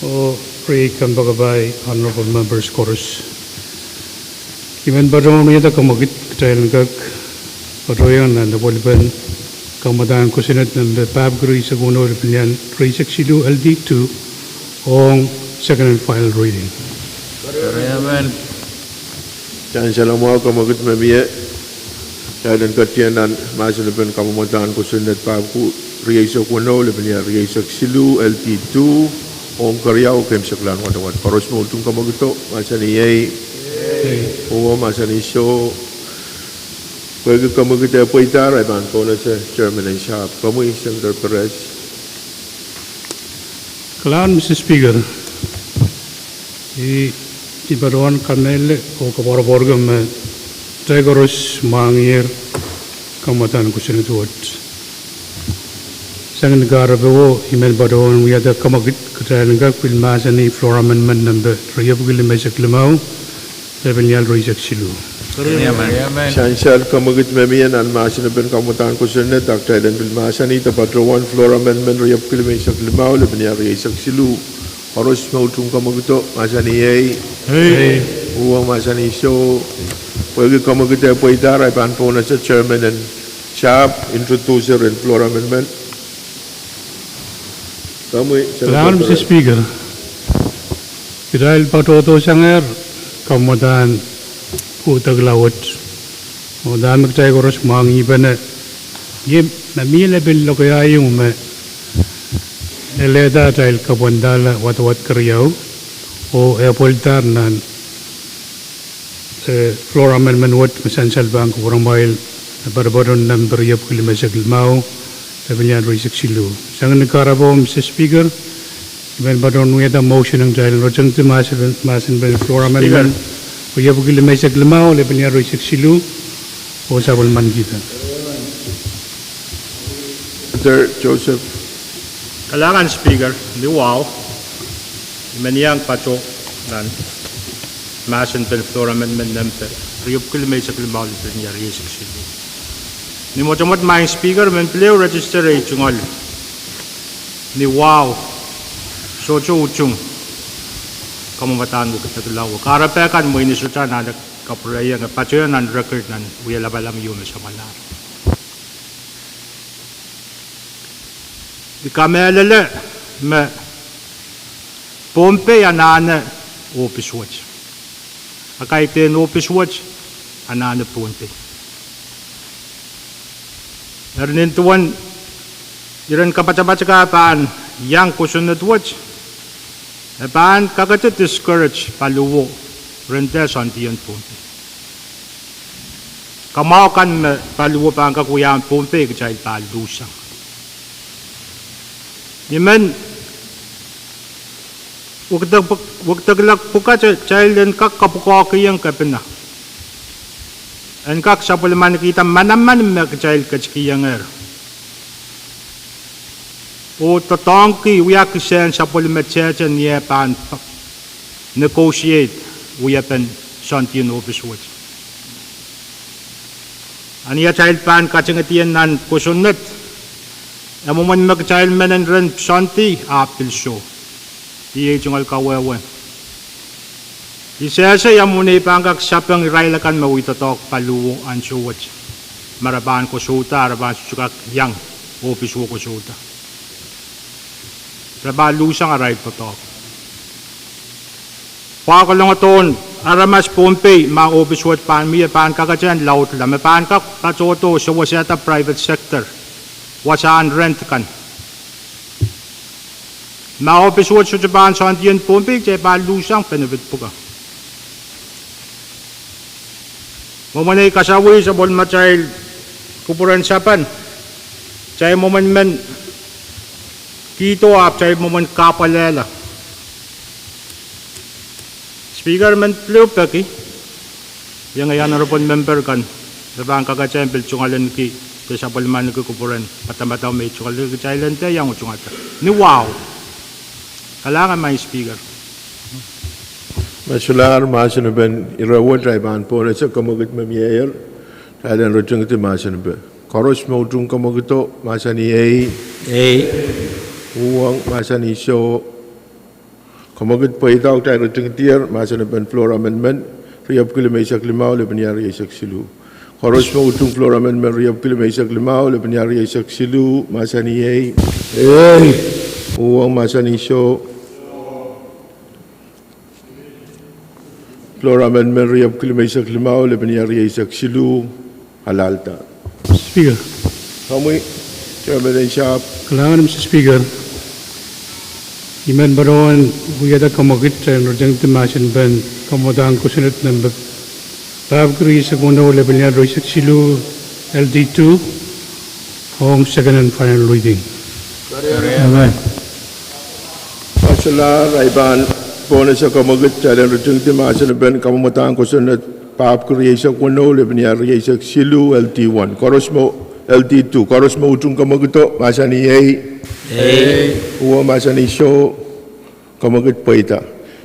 oh riei kompoakepahi, honorable members koaros. I men patohwan wiahda kamwekid kitail en kak patohwan nan apwalipen kamwomwdahn kosonned nempe pahpwiki rieisek weneu, lepin ieu rieisek siluh, L D two, ong second and final reading. Amen. Sansal mwahu, kamwekid me mie. Kitail en ketieng nan mahsen en pen kamwomwdahn kosonned pahpwiki rieisek weneu, lepin ieu rieisek siluh, L D two, ong keriau keimwseklahn wadawad. Koaros me utung kamwekido, mahsanih iei. Iei. Oh mahsanih soh. Pwehki kamwekid e pweida, I pahn pohnese Chairman en sahpw, komwi Senator Perez. Kalahngan, Mister Speaker. I, I patohwan kamehlele oh koapworopworki me kitail koaros mwahngiher kamwomwdahn kosonned wet. Sang ni kahrepe wo, I men patohwan wiahda kamwekid kitail en kak pil mahsanih floor amendment nempe riepwiki limeisek limau, lepin ial rieisek siluh. Sansal kamwekid me mie nan mahsen en pen kamwadahn kosonned, kitail en pil mahsanih de patohwan floor amendment riepwiki limeisek limau, lepin ial rieisek siluh. Koaros me utung kamwekido, mahsanih ei. Uhwong, mahsanih soh. Pwehki kamwekid eh pweida, ahi pahn pohnese chairman en sahpw, introducer en floor amendment. Kalahngan, Mister Speaker. Kitail patohdo sangehr kamwadahn pwuhda wet, oh dahme kitail koaros mwahngihpene, ih me mie lepin lokaiahn me elehda atail kapwandala wadawad keriau, oh e pweida nan floor amendment wet me sansal pahn kupwuramwail, me patopato nempe riepwiki limeisek limau, lepin ial rieisek siluh. Sang ni kahrepe wo, Mister Speaker, I men patohwan wiahda motion en kitail en ritingdi mahsen pen floor amendment riepwiki limeisek limau, lepin ial rieisek siluh, oh sapwellimanikihda. Kalahngan Speaker, ni wahu, I men iang patohdo nan mahsen pen floor amendment nempe riepwiki limeisek limau, lepin ial rieisek siluh. Ni mwotomwot, Maing Speaker, I men pil ehu register ei tungoal ni wahu, sohte utung kamwadahn wekidekla wet. Kahrepe kan mwein e sohte anahne kapwurehiong, e patohdo nan record nan wia lapalap ieu me samwalahr. I kamehlele me Pohnpei anahne ohpis wet. A kaidehn ohpis wet anahne Pohnpei. Eri nin duwen iren kapatapat ka pahn iang kosonned wet, e pahn kakete discourage paliwo ren dehr soandiong Pohnpei. Kamwahu kan me paliwo pahn kak wiahiong Pohnpei, kitail pahn luhsang. I men wekideklahng pwukat, kitail en kak kapwukoahkihong kepina en kak sapwellimanikihda manaman me kitail ketikihongehr oh doadoahngki wia kisehn sapwellime tehte ni eh pahn negotiate wiepen soandiong ohpis wet. A ni atail pahn katingediong nan kosonned, e mwomwen me kitail men en ren soandi ahpw pil soh. Iei tungoal kawehwe. I sehse ia mwomwen ei pahn kak sapeng irail akan me wie doadoahk paliwo ansou wet, ma re pahn koasouda, re pahn sohte kak iang ohpis wet koasouda. Re pahn luhsang arail doadoahk. Pwahko longodohn aramas Pohnpei, ma ohpis wet pahn mie, pahn kaketehn laudla me pahn kak patohdo sewesehda private sector wasahn rent kan. Ma ohpis wet sohte pahn soandiong Pohnpei, kitail pahn luhsang benefit pwukat. Mwomwen ei kasawih sapwellimatail kupwuren sapan, kitail mwomwen men kihdo ahpw kitail mwomwen kahpwalehla. Speaker, I men pil ehu peki, iengei honourable member kan, re pahn kaketehn pil tungoalenki de sapwellimaniki kupwuren padamadau me I tungoal, kitail en dehr iang utungada ni wahu. Kalahngan, Maing Speaker. Me solahr mahsen en pen ire wet, ahi pahn pohnese kamwekid me mieier, kitail en ritingdi mahsen en pen. Koaros me utung kamwekido, mahsanih ei. Uhwong, mahsanih soh. Kamwekid pweida, kitail ritingdier mahsen en pen floor amendment riepwiki limeisek limau, lepin ial rieisek siluh. Koaros me utung floor amendment riepwiki limeisek limau, lepin ial rieisek siluh, mahsanih ei. Uhwong, mahsanih soh. Floor amendment riepwiki limeisek limau, lepin ial rieisek siluh, alahlda. Speaker. Komwi, Chairman en sahpw. Kalahngan, Mister Speaker. I men patohwan wiahda kamwekid en ritingdi mahsen en pen kamwadahn kosonned nempe pahpwiki rieisek weneu, lepin ial rieisek siluh, L D two, ong second and final reading. Amen. Me solahr, ahi pahn pohnese kamwekid, kitail en ritingdi mahsen en pen kamwadahn kosonned pahpwiki rieisek weneu, lepin ial rieisek siluh, L D one. Koaros me L D two, koaros me utung kamwakido, mahsanih ei. Ei. Uwen mahsanih soh, kamwakid pweida.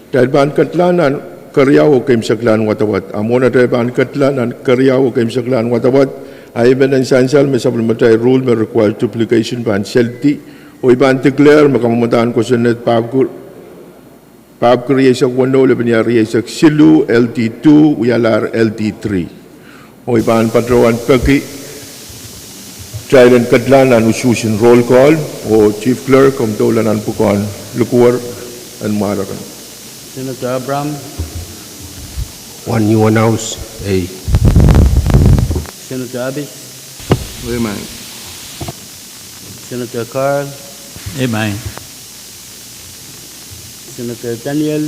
Kitail pahn kedlahng nan keriau oh keimwseklahn wadawad. A mwohn atail pahn kedlahng nan keriau oh keimwseklahn wadawad, a I men en sansal me sapwellimatail rule me require duplication pahn seldi, oh I pahn declare me kamwomwadahn kosonned pahpwiki, pahpwiki rieisek weneu, lepin iar rieisek siluh, L D two, wialahr L D three. Oh I pahn patohwan peki kitail en kedlahng nan usuhs en roll call, oh Chief Clerk, komw doula nan pwukoahn likwer en mwarekan. Senator Abraham. Wan U N House, ei. Senator Abis. Ei, mwahi. Senator Carl. Ei, mwahi. Senator Daniel.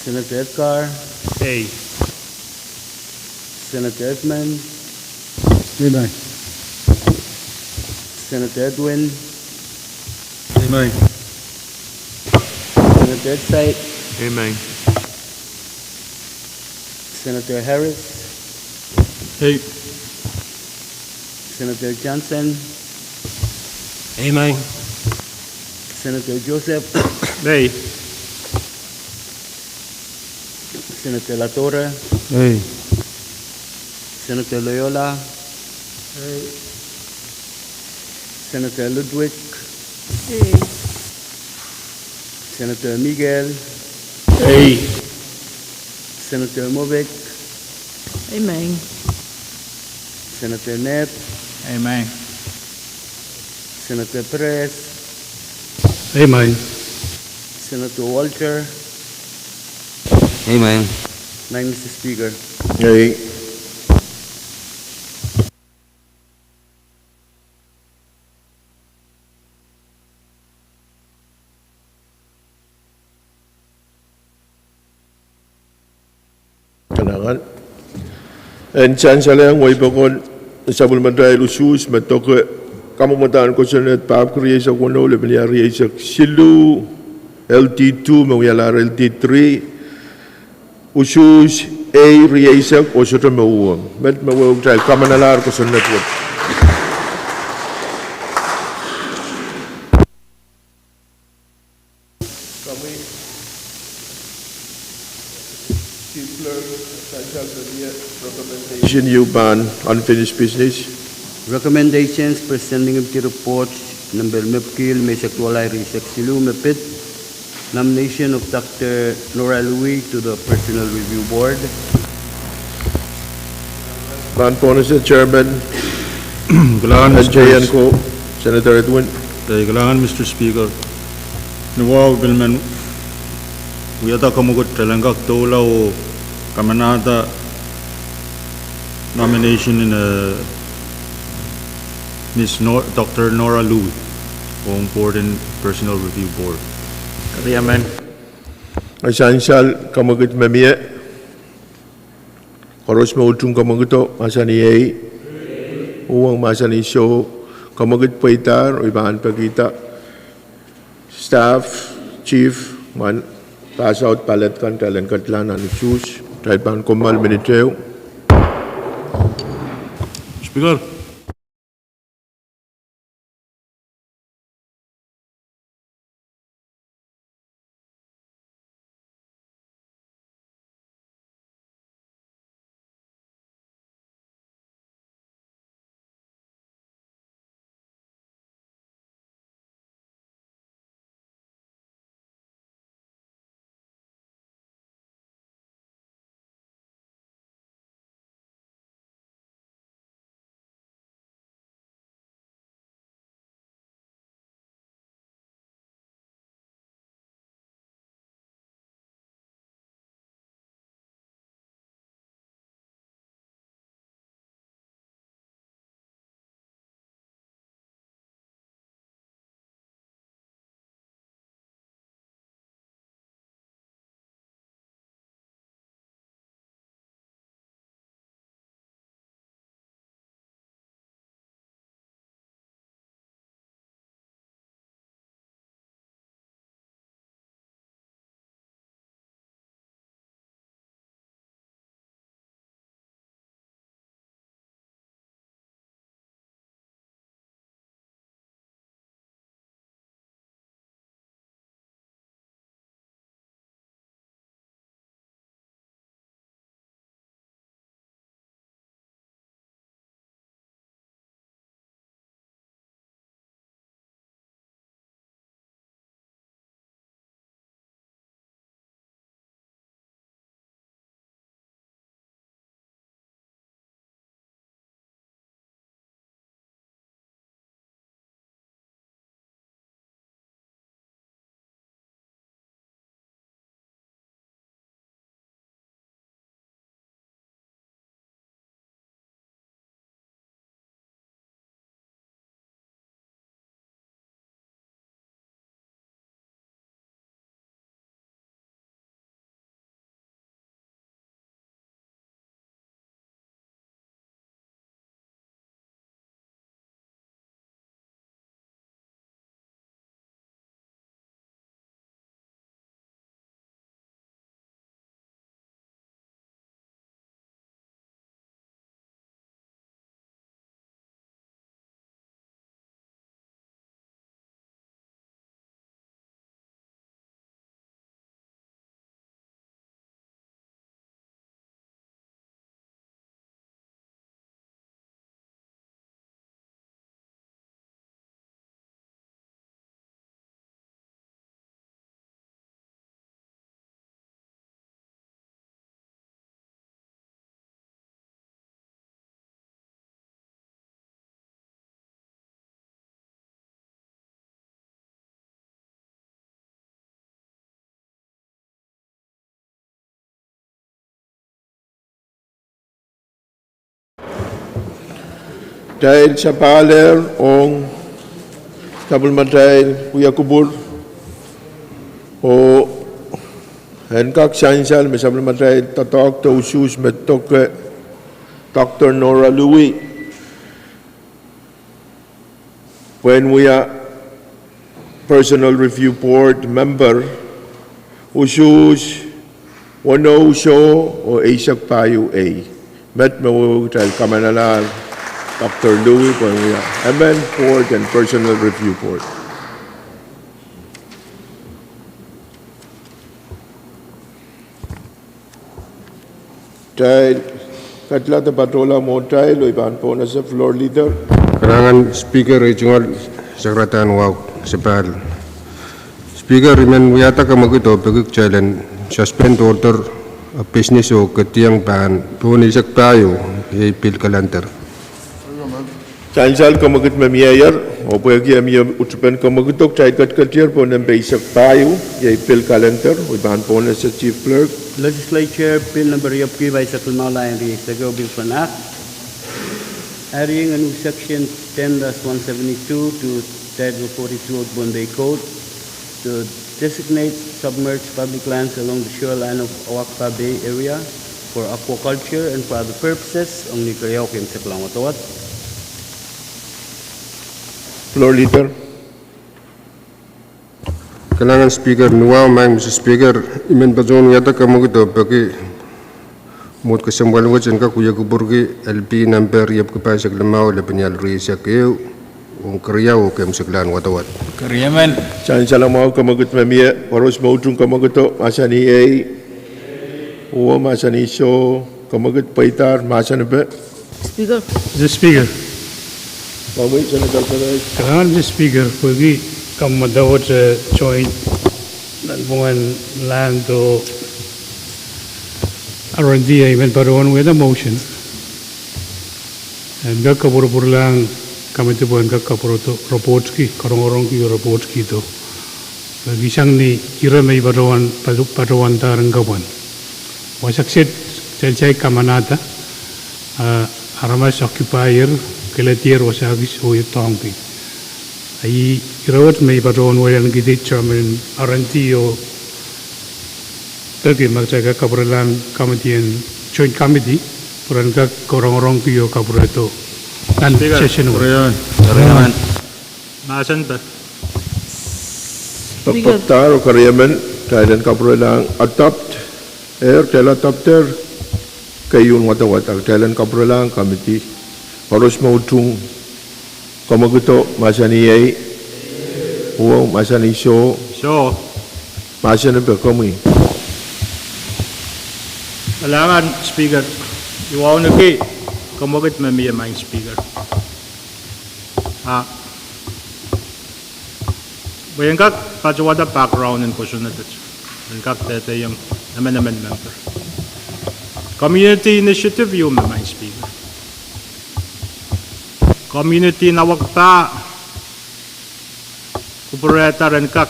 Senator Edgar. Ei. Senator Edmund. Ei, mwahi. Senator Edwin. Ei, mwahi. Senator Edside. Ei, mwahi. Senator Harris. Ei. Senator Johnson. Ei, mwahi. Senator Joseph. Ei. Senator Latore. Ei. Senator Loyola. Ei. Senator Ludwig. Ei. Senator Miguel. Ei. Senator Movic. Ei, mwahi. Senator Ned. Ei, mwahi. Senator Perez. Ei, mwahi. Senator Walter. Ei, mwahi. Mwahi, Mister Speaker. Ei. Kanakan. En sansalehng wehi pokon sapwellimatail usuhs me doke kamwomwadahn kosonned pahpwiki rieisek weneu, lepin iar rieisek siluh, L D two me wialahr L D three, usuhs ei rieisek oh sohte me uweng. Met me wehwehki kitail kamanalahr kosonned wet. Komwi, Chief Clerk, sansal me mie recommendation ieu pahn unfinished business. Recommendations presenting committee report number mepwiki limeisek duwalahr rieisek siluh me pid, nomination of Doctor Nora Louis to the Personnel Review Board. Pahn pohnese Chairman. Kalahngan, Mister Speaker. Senator Edwin. Ei, kalahngan, Mister Speaker. Ni wahu I pil men wiahda kamwakid, kitail en kak doula oh kamanahda nomination en, eh, Miss Nor-, Doctor Nora Louis ong Board en Personnel Review Board. Riamen. Sansal kamwakid me mie. Koaros me utung kamwakido, mahsanih ei. Uwen mahsanih soh, kamwakid pweidahr, oh I pahn pekihda staff, chief, mwein pass out ballot kan, kitail en kedlahng nan usuhs, kitail pahn kommoal minit ehu. Speaker. Kitail sapahl ehr ong sapwellimatail wia kupwur, oh en kak sansal me sapwellimatail doadoahk de usuhs me doke Doctor Nora Louis pwehn wia Personnel Review Board member, usuhs weneu soh oh eisek pahieu ei. Met me wehwehki kitail kamanalahr Doctor Louis pwehn wia emen board en Personnel Review Board. Kitail ketilahng patohla mwohtail oh I pahn pohnese Floor Leader. Kalahngan Speaker, ei tungoal sakaradahn wahu sapahl. Speaker, I men wiahda kamwekid oh peki kitail en suspend order of business oh ketiong pahn pohn eisek pahieu ei pil calendar. Sansal kamwekid me mieier, oh pwehki e mie utupen kamwekido, kitail ketiketier pohn nempe eisek pahieu ei pil calendar, oh I pahn pohnese Chief Clerk. Legislature Bill number riepwiki pahisek limau, lain rieisek ehu, Bills of Act. Eri, en Section ten dash one seventy-two to Title forty-two of Pohnpei Code to designate submerged public lands along the shoreline of Awakpa Bay area for aquaculture and for other purposes. Ong ni keriau, keimwseklahn wadawad. Floor Leader. Kalahngan Speaker, ni wahu, Madam Speaker, I men patohwan wiahda kamwekid oh peki mwohd kesempwal wet en kak wia kupwurki L P nempe riepwiki pahisek limau, lepin ial rieisek ehu. Ong keriau, keimwseklahn wadawad. Keriemen. Sansal mwahu kamwekid me mie, koaros me utung kamwekido, mahsanih ei. Uwe, mahsanih soh. Kamwekid pweidahr, mahsen epe. Speaker. Mister Speaker. Kalahngan Mister Speaker, pwehki kamwadawad, eh, joint nanpwungen Land oh R and D, I men patohwan wiahda motion en kak kapwurpwurlahng committee pwe en kak kapwuredo report ki, karongorong ki oh report kihdo. Pwehki sang ni ire me I patohwan, pato-, patohwandahr en kapwan. Wasa kiset, kitail kamanahda, ah, aramas occupy-er, kiledier wasa kis oh iet ong ki. Ahi, ire wet me I patohwan wiahda kihdi chairman R and D oh peki ma kitail kak kapwurelahng committee en, joint committee, pwe ren kak karongorong ki oh kapwuredo nan session wet. Mahsen epe. Speaker. Pepdahr oh keriemen, kitail en kapwurelahng adopt, er, kitail adopt-er, keieun wadawad, kitail en kapwurelahng committee. Koaros me utung kamwekido, mahsanih ei. Uwe, mahsanih soh. Soh. Mahsen epe, komwi. Kalahngan Speaker, I wauneki kamwekid me mie, Madam Speaker. Ah, pwe en kak patohwada background en kosonned wet, en kak dehdehong emenemen member. Community initiative ieu me, Madam Speaker. Community en Awakpa kupwurehda ren kak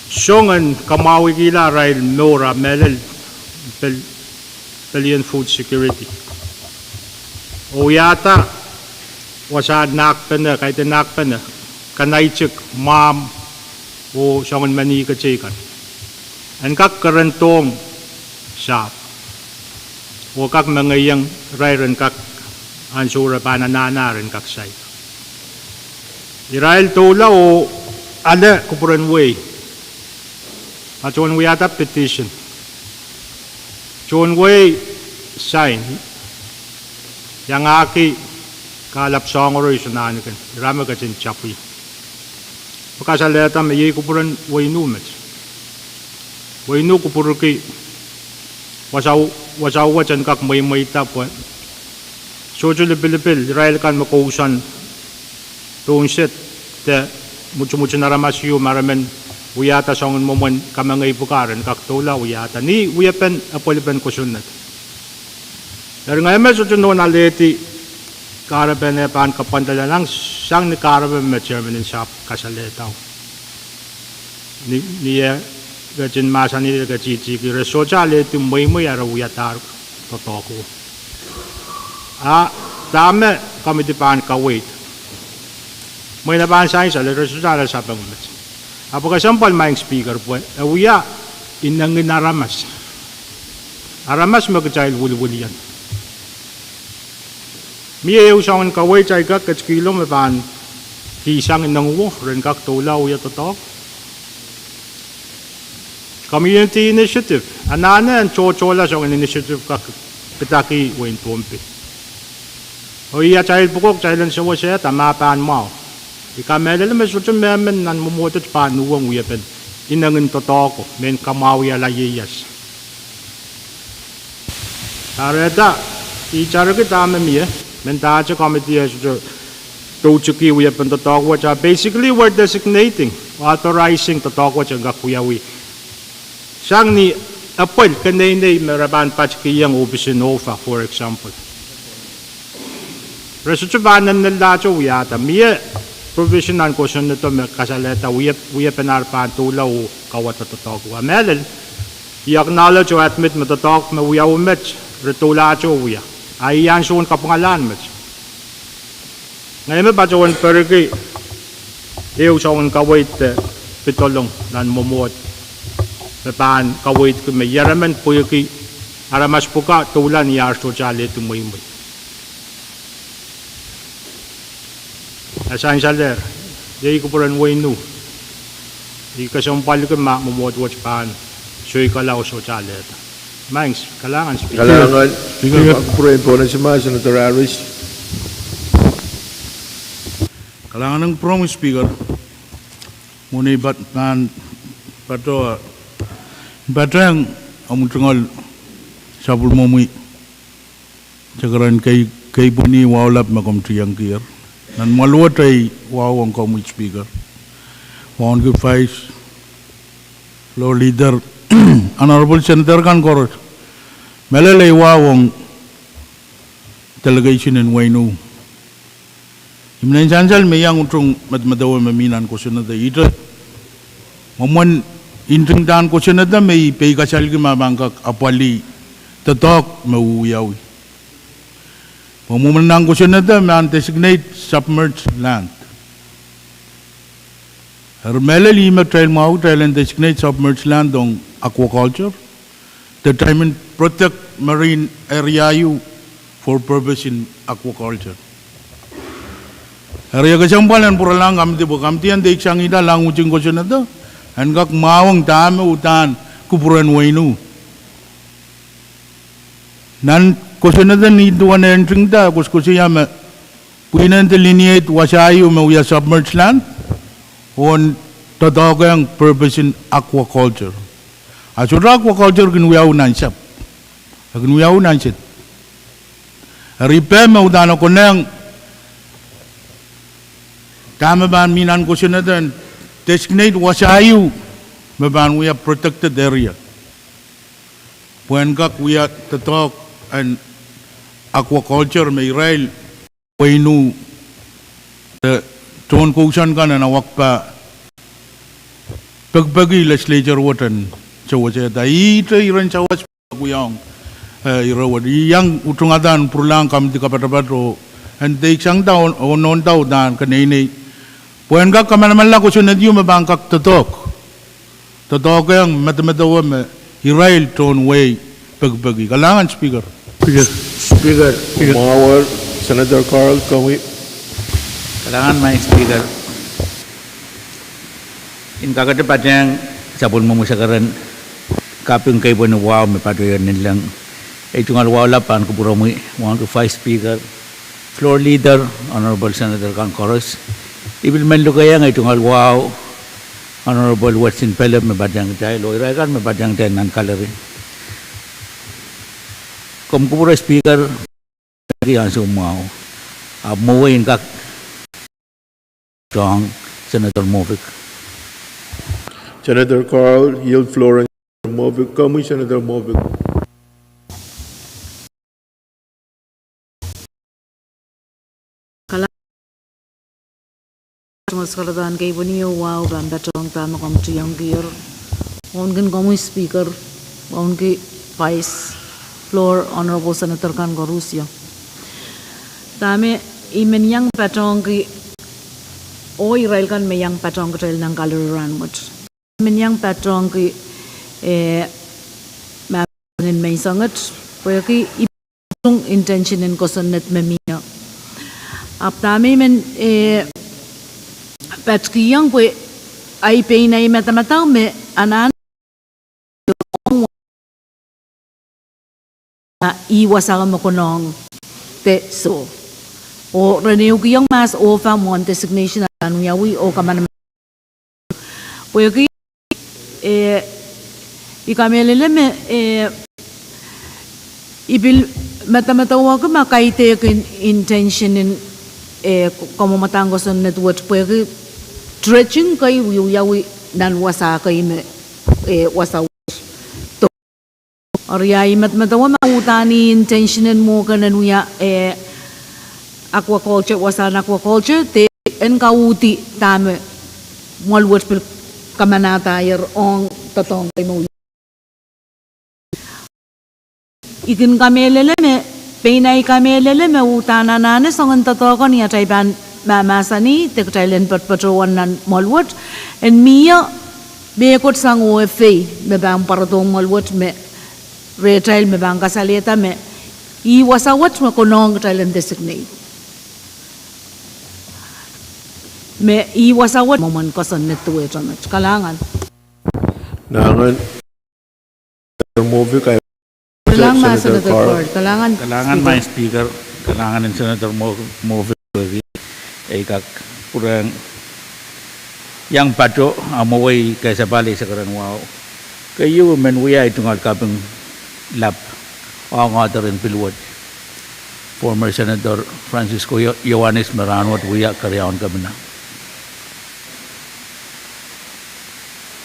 song en kamwahwihkihla arail mour a mehlel pel-, pelien food security. Oh wiahda wasahn nakpene, kaidehn nakpene, kanaitik, mwahmw, oh soangen mehn ih keteikan. En kak kerendohng sahpw. Oh kak mengeiong irail ren kak ansou re pahn anahne ren kak saik. Irail doula oh ale kupwuren wehi. Patohwan wiahda petition. Tohn wehi sign. Iangahki kahlap soahng oro isonahnken. Ira me ketin tapwi. Pwe kasalehda me iei kupwuren wehin met. Wehin kupwurki wasao, wasao wet en kak mweimweida pwe sohte lipilipil, irail kan me kousoan tohnset de mwotomwoton aramas ieu ma re men wiahda soangen mwomwen kamengei pwukat ren kak doula wiahda. Ni wiepen epwelipen kosonned. Eri ngehi me sohte nohn alehdi kahrepen eh pahn kapwandala lang sang ni kahrepe me chairman en sahpw kasalehdao. Ni, ni eh ketin mahsanih de ketitiki, re sohte alehdi mweimwei a re wiadahr doadoahko. A Dahme komidi pahn kaweid? Mwein e pahn sansal, re sohte ale sapeng met. Ahpw kesempwal, Madam Speaker, pwe e wia inengin aramas. Aramas me kitail wiliwilian. Mie ehu soangen kaweid ahi kak ketikihlo me pahn kihsang inenguo ren kak doula wia doadoahk? Community initiative. Anahne en tohtohla soangen initiative kak pidaki wehin Pohnpei. Oh ih atail pwukoa kitail en sewesehda ma pahn mwahu. I kamehlele me sohte mehmen nan mwomwohdiso pahn uhwong wiepen inengin doadoahk ko, mehn kamwahuiala ieias. Kahrehda, ih tariki dahme mie, mendahte komidi e sohte doutiki wiepen doadoahk wet, basically we're designating, authorizing doadoahk wet en kak wiawi sang ni apwel keneinei me re pahn patikihong ohpis en OFA, for example. Re sohte pahn nennenlahte wiahda. Mie provision nan kosonnedo me kasalehda wie, wiepen ar pahn doula oh kauwada doadoahk. Wa mehlel, I acknowledge oh admit me doadoahk me wiawi met re doulahte wia. A ih ansoun kapwungalahn met. Ngehi me patohwan pereki ehu soangen kaweid de pidolong nan mwomwohd me pahn kaweidki me ieremen pwehki aramas pwukat doula ni ar sohte alehdi mweimwei. E sansalehr, iei kupwuren wehin U. I kesempwalki ma mwomwohd wet pahn soikala oh sohte alehda. Kalahngan, Speaker. Kalahngan, Speaker. Kupwuren Pohnpei, Senator Harris. Kalahngan en kupwuromwi, Speaker. Mwohn ei pat, pahn patoh, patehng omw tungoal sapwellimomwi sekeren kei, kei pweni wahu lap me komw tiengkier. Nan mwahl wet ei wahu ong komwi Speaker, wauneki Vice, Floor Leader, Honorable Senator kan koaros. Mehlel ei wahu ong delegation en wehin U. I men sansal me I iang utung medemedewe me mi nan kosonned ihte. Mwomwen ntingdahn kosonned me I peikasalki ma pahn kak apwalih doadoahk me wiawi. Mwomwen nan kosonned me pahn designate submerged land. Eri mehlel ih me kitail mwahuki kitail en designate submerged land ong aquaculture. De kitail men protect marine area ieu for purpose in aquaculture. Eri e kesempwal en pwuralahng komidi pwe komidi en deiksang ida language en kosonned en kak mwahuong dahme uhdahn kupwuren wehin U. Nan kosonned ni duwen ntingda koasoakoasoia me pwihn en delineate wasa ieu me wia submerged land oh doadoahkehng purpose in aquaculture. A sohte aquaculture kin wiawi nan sahpw. E kin wiawi nan sahpw. Eri pehm me uhdahn e konehng dahme pahn mi nan kosonned en designate wasa ieu me pahn wia protected area pwehn kak wia doadoahk en aquaculture me irail wehin U de tohn kousoan kan en awakpa pekipeki legislature wet en sewesehda. Ihte iren sawas me wiahiong, eh, ire wet. I iang utungada en pwuralahng komidi kapatapat oh en deiksangda oh, oh nohn da uhdahn keneinei pwehn kak kamanamanla kosonned ieu me pahn kak doadoahk, doadoahkehng medemedewe me irail tohn wehi pekipeki. Kalahngan Speaker. Speaker, Speaker. Mwahuier, Senator Carl, komwi. Kalahngan Madam Speaker. I kakete patehng sapwellimomwi sekeren kaping kei pweni wahu me patohier ninleng. Ei tungoal wahu lap pahn kupwuromwi, wauneki Vice Speaker, Floor Leader, Honorable Senator kan koaros. I pil men lukehiong ei tungoal wahu Honorable Watson Pellep me patehng kitail oh irail kan me patehng kitail nan gallery. Komw kupwure Speaker, ki ansou mwahu. Ahpw mwowe I en kak patohng Senator Moffitt. Senator Carl, yield floor en Senator Moffitt, komwi Senator Moffitt. Kalahngan, tungoal sakaradahn kei pweni oh wahu pahn patohng dahme komw tiengkier. Wauneki komwi Speaker, wauneki Vice, Floor, Honorable Senator kan koaros. Dahme I men iang patohngki, oh irail kan me iang patohng kitail nan kaloro rahnwet. Men iang patohngki, eh, ma en menseng et, pwehki I pil tung intention en kosonned me mie. Ahpw dahme I men, eh, patkihong pwe ahi pein ahi madamadau me anahne ih wasa me konehng de soh. Oh re en ehukihong mahs oh fah mwohn designation a pahn wiawi oh kamanaman. Pwehki, eh, I kamehlele me, eh, I pil madamadauwehki ma kaidehkin intention en, eh, kamwomwadahn kosonned wet pwehki dredging kei wie wiawi nan wasa kei me, eh, wasa wet. Eri ahi madamadau ma uhdahn ih intention en mwo kan en wia, eh, aquaculture, wasahn aquaculture, de en kauhdi dahme mwoahl wet pil kamanahdahier ong doadoahk kei me wia. I kin kamehlele me, pein ahi kamehlele me uhdahn anahne soangen doadoahk kan ni atail pahn mahmahsanih de kitail en patopato nan mwoahl wet, en mie mehkot sang O F A me pahn pwarodohng mwoahl wet me rehtail me pahn kasalehda me ih wasa wet me konehng kitail en designate. Me ih wasa wet mwomwen kosonned duwehte met. Kalahngan. Nangan, Senator Movic, I Kalahngan, Senator Senator Carl. Carl. Kalahngan, Kalahngan, Speaker. Maing Speaker, kalahngan en Senator Mo-, Movic, ei kak pwurehng iang pato, a mwowei kesempwal ei sakaren wahu. Keieu men wia ei tungoal kaping lap, ong author en pil wet, former Senator Francisco Io-, Ioanis me rahnwet wia keriaun kepina.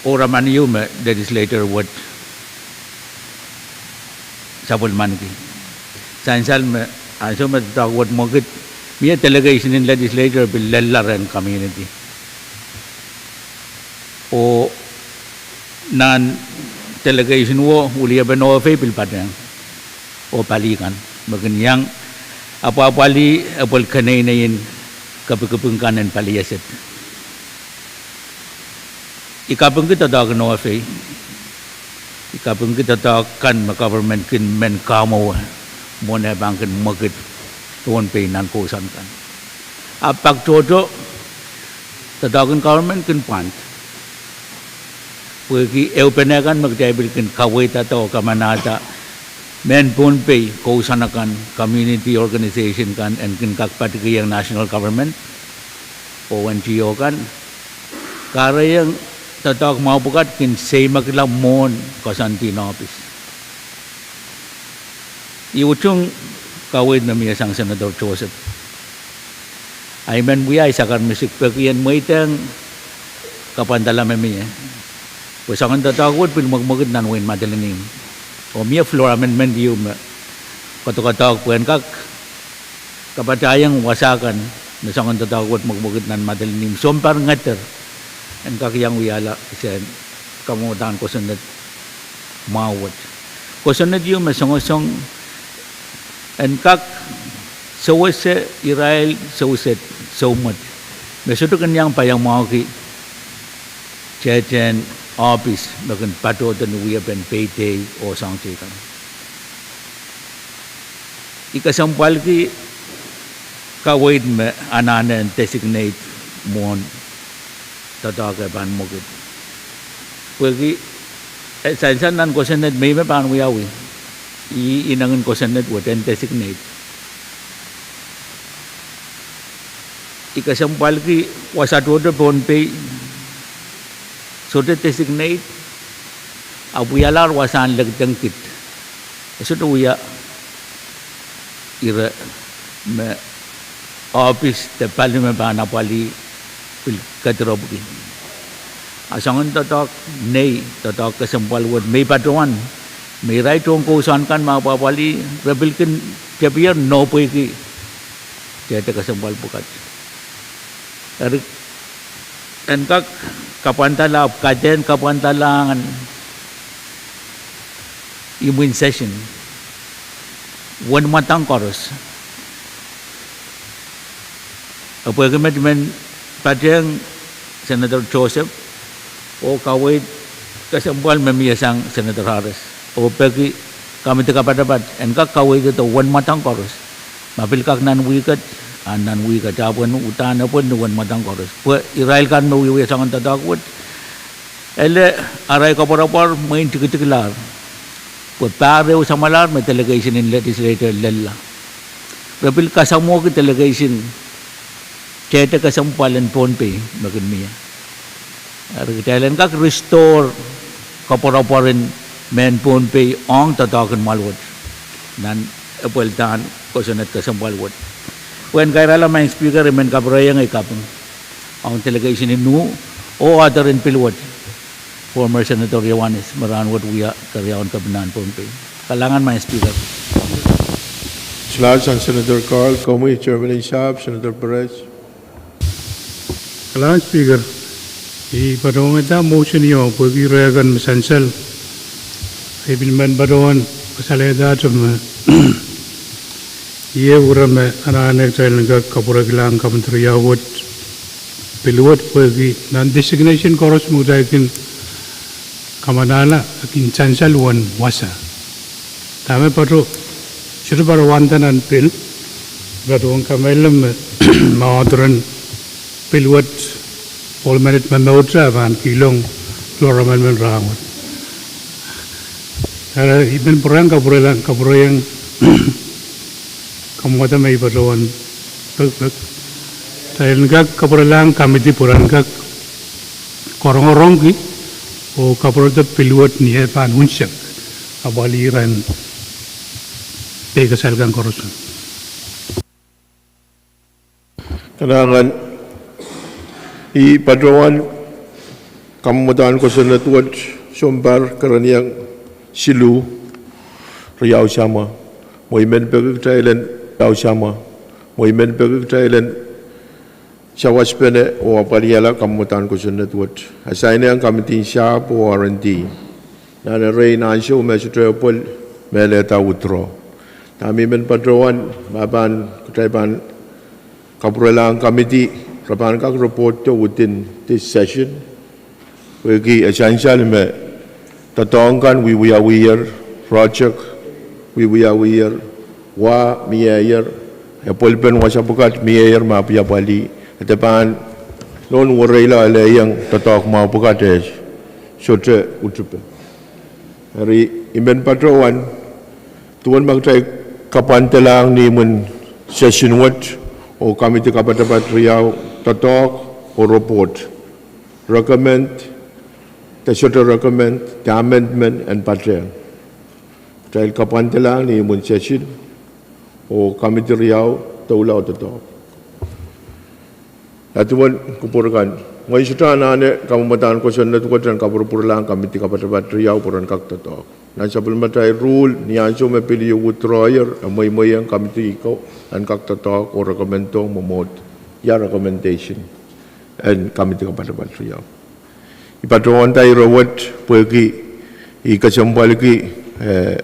Oh raman ieu me legislator wet sapwellimaniki. Sansal me, ansou me doadoahk wet mwekid, mie delegation en legislator pil lella rehn community. Oh nan delegation wo, weliepen O F A pil patehng. Oh pali kan me kin iang apwapwalih epwel keneinei en kepikipik kan en pali eset. I kapingki doadoahk en O F A. I kapingki doadoahk kan me government kin men kamwowe mwohn eh pahn kin mwekid Pohnpei nan kousoan kan. Ahpw pak tohto, doadoahk en government kin pwand. Pwehki ehupene kan me kitail pil kin kaweidada oh kamanahda, mehn Pohnpei kousoan akan, community organization kan en kin kak patikihong national government oh N G O kan, kahrehiong doadoahk mwahu pwukat kin seimekla mwohn koasoandi en ohpis. I utung kaweid me mie sang Senator Joseph. Ahi men wia ahi sakar misik peki en mweidehng kapwandala me mie. Pwe soangen doadoahk wet pil mwekimwekid nan wehin Madolenihmw. Oh mie floor amendment ieu me kodokodoahk pwe en kak kapatahiong wasa kan me soangen doadoahk wet mwekimwekid nan Madolenihmw sounpar ngeder en kak iang wiahla kisehn kamwomwadahn kosonned mwahu wet. Kosonned ieu me songosong en kak sewese irail sewese soumwet me sohte kin iang paiamwahuki tehtehn ohpis me kin patohdo ni wiepen peidei oh soahng teikan. I kesempwalki kaweid me anahne en designate mwohn doadoahk eh pahn mwekid. Pwehki, eh, sansal nan kosonned me I me pahn wiawi, I inengin kosonned wet en designate. I kesempwalki wasa tohto Pohnpei sohte designate, ahpw wialahr wasahn lekdengkid. E sohte wia ire me ohpis de pali me pahn apwalih pil kedirepwki. A soangen doadoahk nei, doadoahk kesempwal wet me I patohwan, me irail tohn kousoan kan me apwapwalih, re pil kin tepier nohpweiki tehte kesempwal pwukat. Eri en kak kapwandala, ahpw kaidehn kapwandala nan imwin session, uwen mwadang koaros. Pwehki met I men patehng Senator Joseph oh kaweid kesempwal me mie sang Senator Harris, oh peki komiti kapatapat en kak kaweid de uwen mwadang koaros. Ma pil kak nan wihk et, a nan wihk et, ahpw en uhdahn epwel ni uwen mwadang koaros. Pwe irail kan me wiewia soangen doadoahk wet, ele arail koapworopwor mwein tikitikilahr. Pwe pahr ehu samwalahr me delegation en legislature lella. Re pil kasamwohki delegation tehte kesempwal en Pohnpei me kin mie. Eri kitail en kak restore koapworopwor en mehn Pohnpei ong doadoahk en mwahl wet. Nan epweldahn kosonned kesempwal wet. Pwe en kairala Madam Speaker, I men kapwurehiong ei kaping ong delegation en Nuh oh author en pil wet, former Senator Iohannis, me rahnwet wia keriaun kepinahn Pohnpei. Kalahngan Madam Speaker. Silas sang Senator Carl, komwi Chairman en Sahpw, Senator Perez. Kalahngan Speaker, I patohwanda motion ieu pwehki rehn kak me sansal. I pil men patohwan kasalehda me ie wira me anahne kitail en kak kapwureklahng komiti riau wet, pil wet pwehki nan designation koaros me kitail kin kamanahla e kin sansal uwen wasa. Dahme patohwan, sohte patohwanda nan pil, patohwan kamehlele me, me author en pil wet, pohl menet me momourte pahn kihlong floor amendment rahnwet. Eri I men pwurehng kapwurelahng, kapwurehng kamwada me I patohwan pekipek. Kitail en kak kapwurelahng komiti pwe ren kak korongorongki oh kapwurehda pil wet ni eh pahn unsek apwalih rehn peikasal kan koaros. Kalahngan, I patohwan kamwadahn kosonned wet sounpar kerenieng siluh, riau samwa, mwo I men peki kitail en, riau samwa, mwo I men peki kitail en sawaspene oh apwalihala kamwadahn kosonned wet. E sainehng komiti en Sahpw oh R and D. Nan erein ansou me sohte epwel me lelehda withdraw. Dahme I men patohwan, ma pahn, kitail pahn kapwurelahng komiti, re pahn kak report within this session. Pwehki e sansal me doadoahk kan wiewiawiher, project wiewiawiher, wa mieier, epwelpen wasa pwukat mieier me apwaliapwalih, e de pahn nohn wereila elehieng doadoahk mwahu pwukat e sohte utipe. Eri I men patohwan, duwen ma kitail kapwandelahng ni imwin session wet, oh komiti kapatapat riau doadoahk oh report, recommend, de sohte recommend, de amendment en patehng. Kitail kapwandelahng ni imwin session, oh komiti riau doula oh doadoahk. Ia duwen kupwur kan? Mwein sohte anahne kamwadahn kosonned wet en kapwurpwurlahng komiti kapatapat riau pwe ren kak doadoahk. Nan sapwellimatail rule, ni ansou me pil ieu withdraw-ier, e mweimweiong komiti ko en kak doadoahk oh recommend-ong mwomwohd, ia recommendation en komiti kapatapat riau. I patohwanda ire wet pwehki I kesempwalki, eh,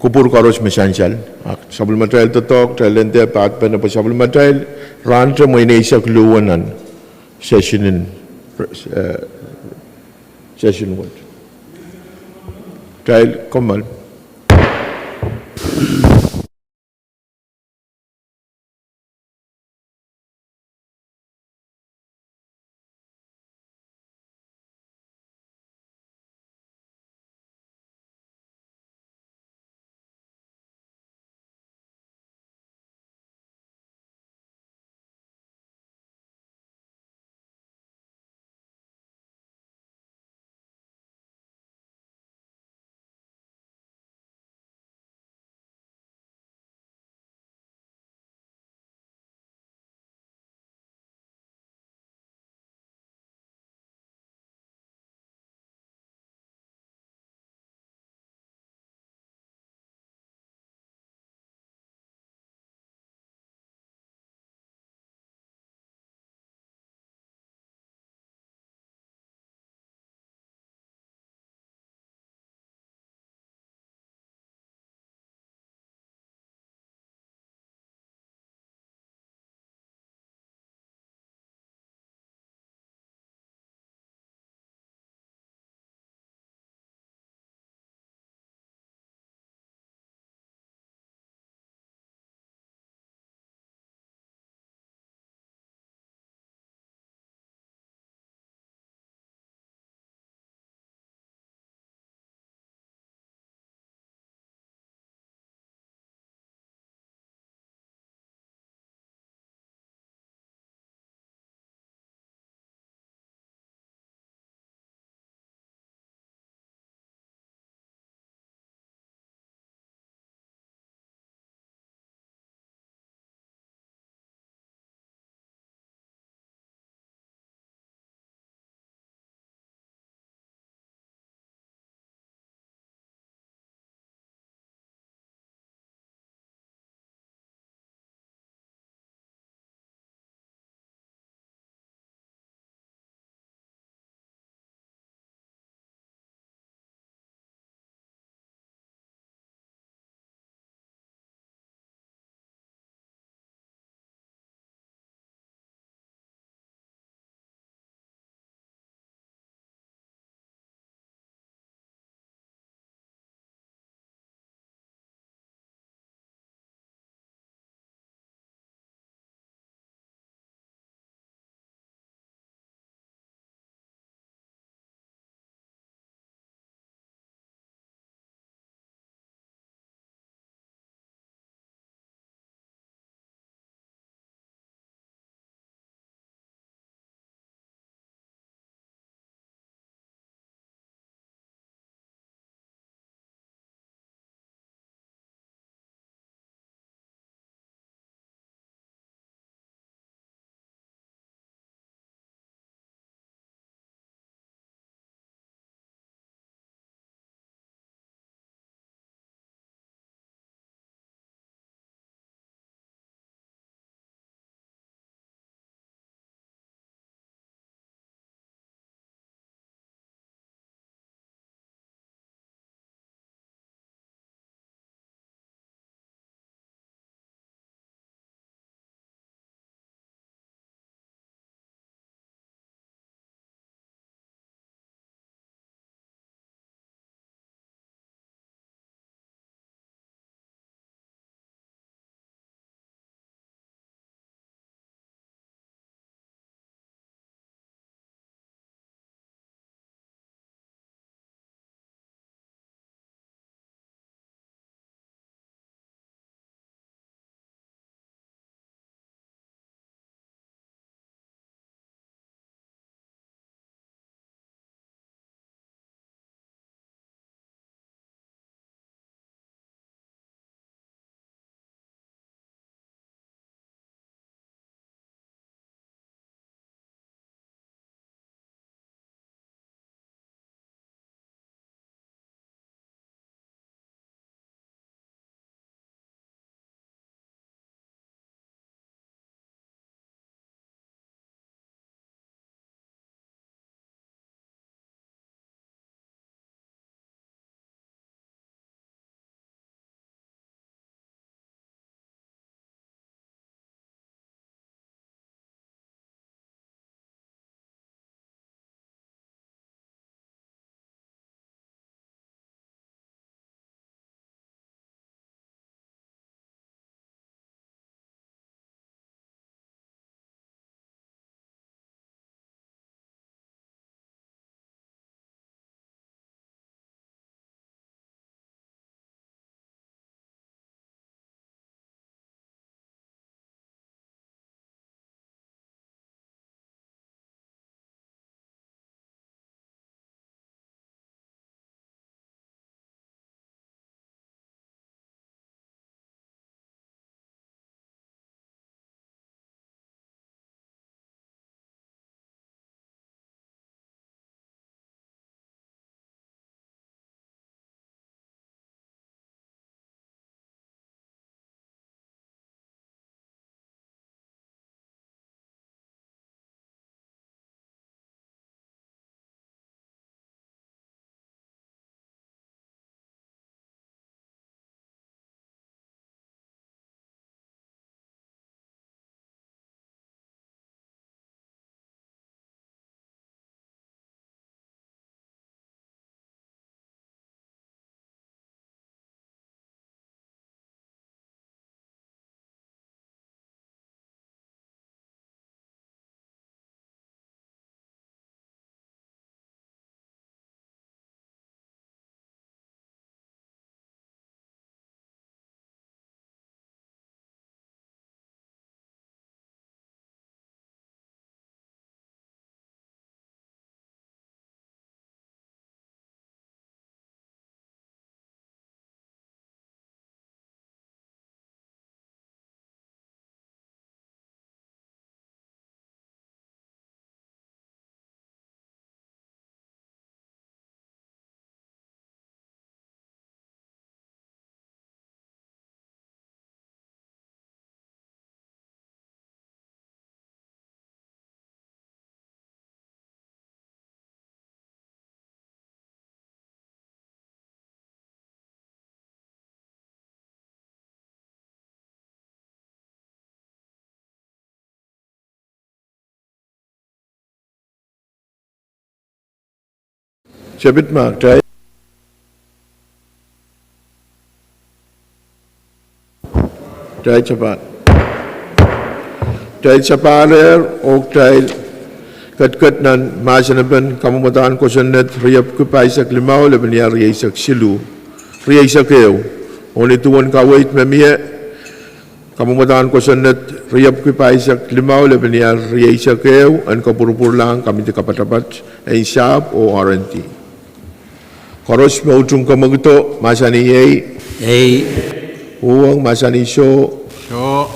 kupwur koaros me sansal. Ahk sapwellimatail doadoahk, kitail en dehr patpene pwe sapwellimatail rahnwet mwein eisek luhwe nan session en, eh, session wet. Kitail kommoal. Tepid ma kitail, kitail sapahl, kitail sapahl ehr oh kitail ketiket nan mahsenepen kamwadahn kosonned riepwiki pahisek limau lepin ial rieisek siluh, rieisek ehu. Oh ni duwen kaweid me mie, kamwadahn kosonned riepwiki pahisek limau lepin ial rieisek ehu en kopwurupwurlahng komiti kapatapat en sahpw oh R and D. Koaros me utung kemwekido mahsanih ei. Ei. Uhwong mahsanih soh. Soh.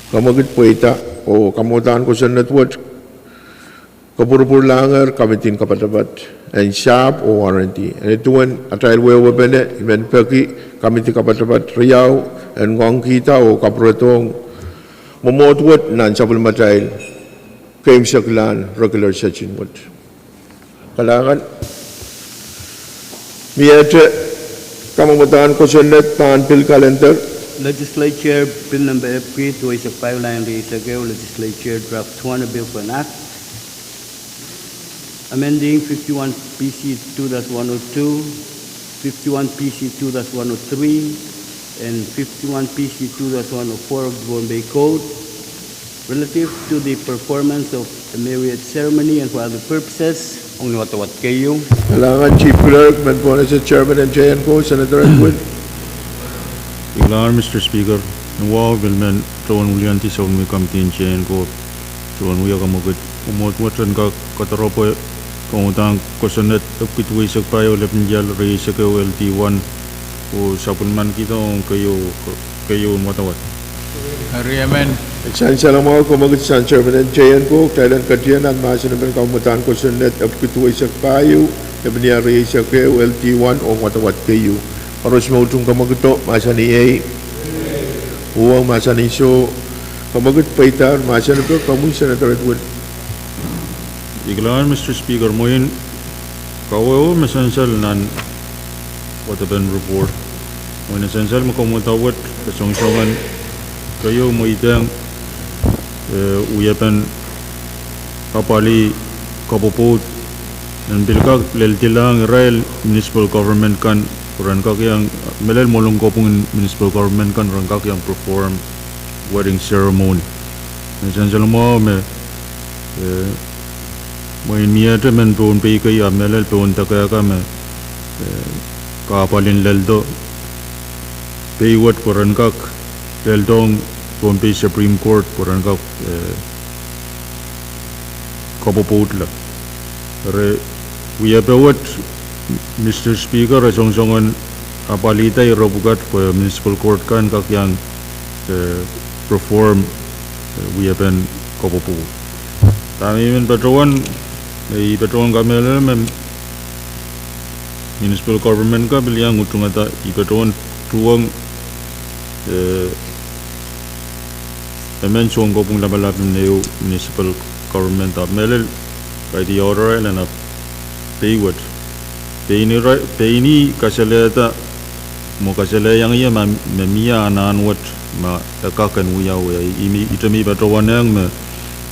Kemwekid pweida oh kamwadahn kosonned wet kopwurupwurlahng ehr komiti kapatapat en sahpw oh R and D. Eri duwen atail wehwehpene, I men peki komiti kapatapat riau en ngoangkihda oh kapwuredohng mwomwohd wet nan sapwellimatail keimwseklahn regular session wet. Kalahngan. Miehte kamwadahn kosonned pahn pil kalender. Legislature Bill Number epwiki duweisek pahieu, lap rieisek ehu, Legislature Draft Two hundred Bill for an Act amending fifty-one P C two dash one oh two, fifty-one P C two dash one oh three, and fifty-one P C two dash one oh four of the Pohnpei Code relative to the performance of a marriage ceremony and for other purposes. Ong ni wadawad keieu. Kalahngan Chief Clerk, men pwonese Chairman en J N ko, Senator Edwin. Kalahngan Mister Speaker, ni wahu pil men tohn wiliandi sapwellime komiti en J N ko, tohn wia kemwekid mwomwohd wet en kak kadarapwe kamwadahn kosonned epwiki duweisek pahieu lepin ial rieisek ehu L D one oh sapwellimanikihda ong keieu, keieu en wadawad. Eri emen. Sansal mwahu kemwekid sang Chairman en J N ko, kitail en ketin nan mahsenepen kamwadahn kosonned epwiki duweisek pahieu lepin ial rieisek ehu L D one ong wadawad keieu. Koaros me utung kemwekido mahsanih ei. Uhwong mahsanih soh. Kemwekid pweida mahsen pwe komwi Senator Edwin. Kalahngan Mister Speaker, mwein kawehwe me sansal nan wadepen report. Mwein sansal me kamwadahn wet e songosong en keieu, mweidehng, eh, wiepen apwalih kapwopwoud en pil kak leldihlahng irail municipal government kan, ren kak iang, mehlel mwoalen kopwung en municipal government kan ren kak iang perform wedding ceremony. Me sansal mwahu me, eh, mwein miehte mehn Pohnpei kei, ah mehlel pohn deke kan me, eh, kahpwal en leldo pei wet pwe ren kak leldohng Pohnpei Supreme Court pwe ren kak, eh, kapwopwoudla. Eri wiepe wet, Mister Speaker, e songosong en apwalihda ire pwukat pwe municipal court kan kak iang, eh, perform, eh, wiepen kapwopwoud. Dahme I men patohwan, eh, I patohwan kamehlele me municipal government kan pil iang utungada, I patohwan tuhwong, eh, emen sounkopwung lapalap en ehu municipal government ahpw mehlel kaidehn order akan ahpw pei wet. Pein ih, pein ih kasalehda, mwo kasalehiong ie ma, me mie anahn wet ma e kak en wiawi. Ih, ih, ihte me I patohwanehng me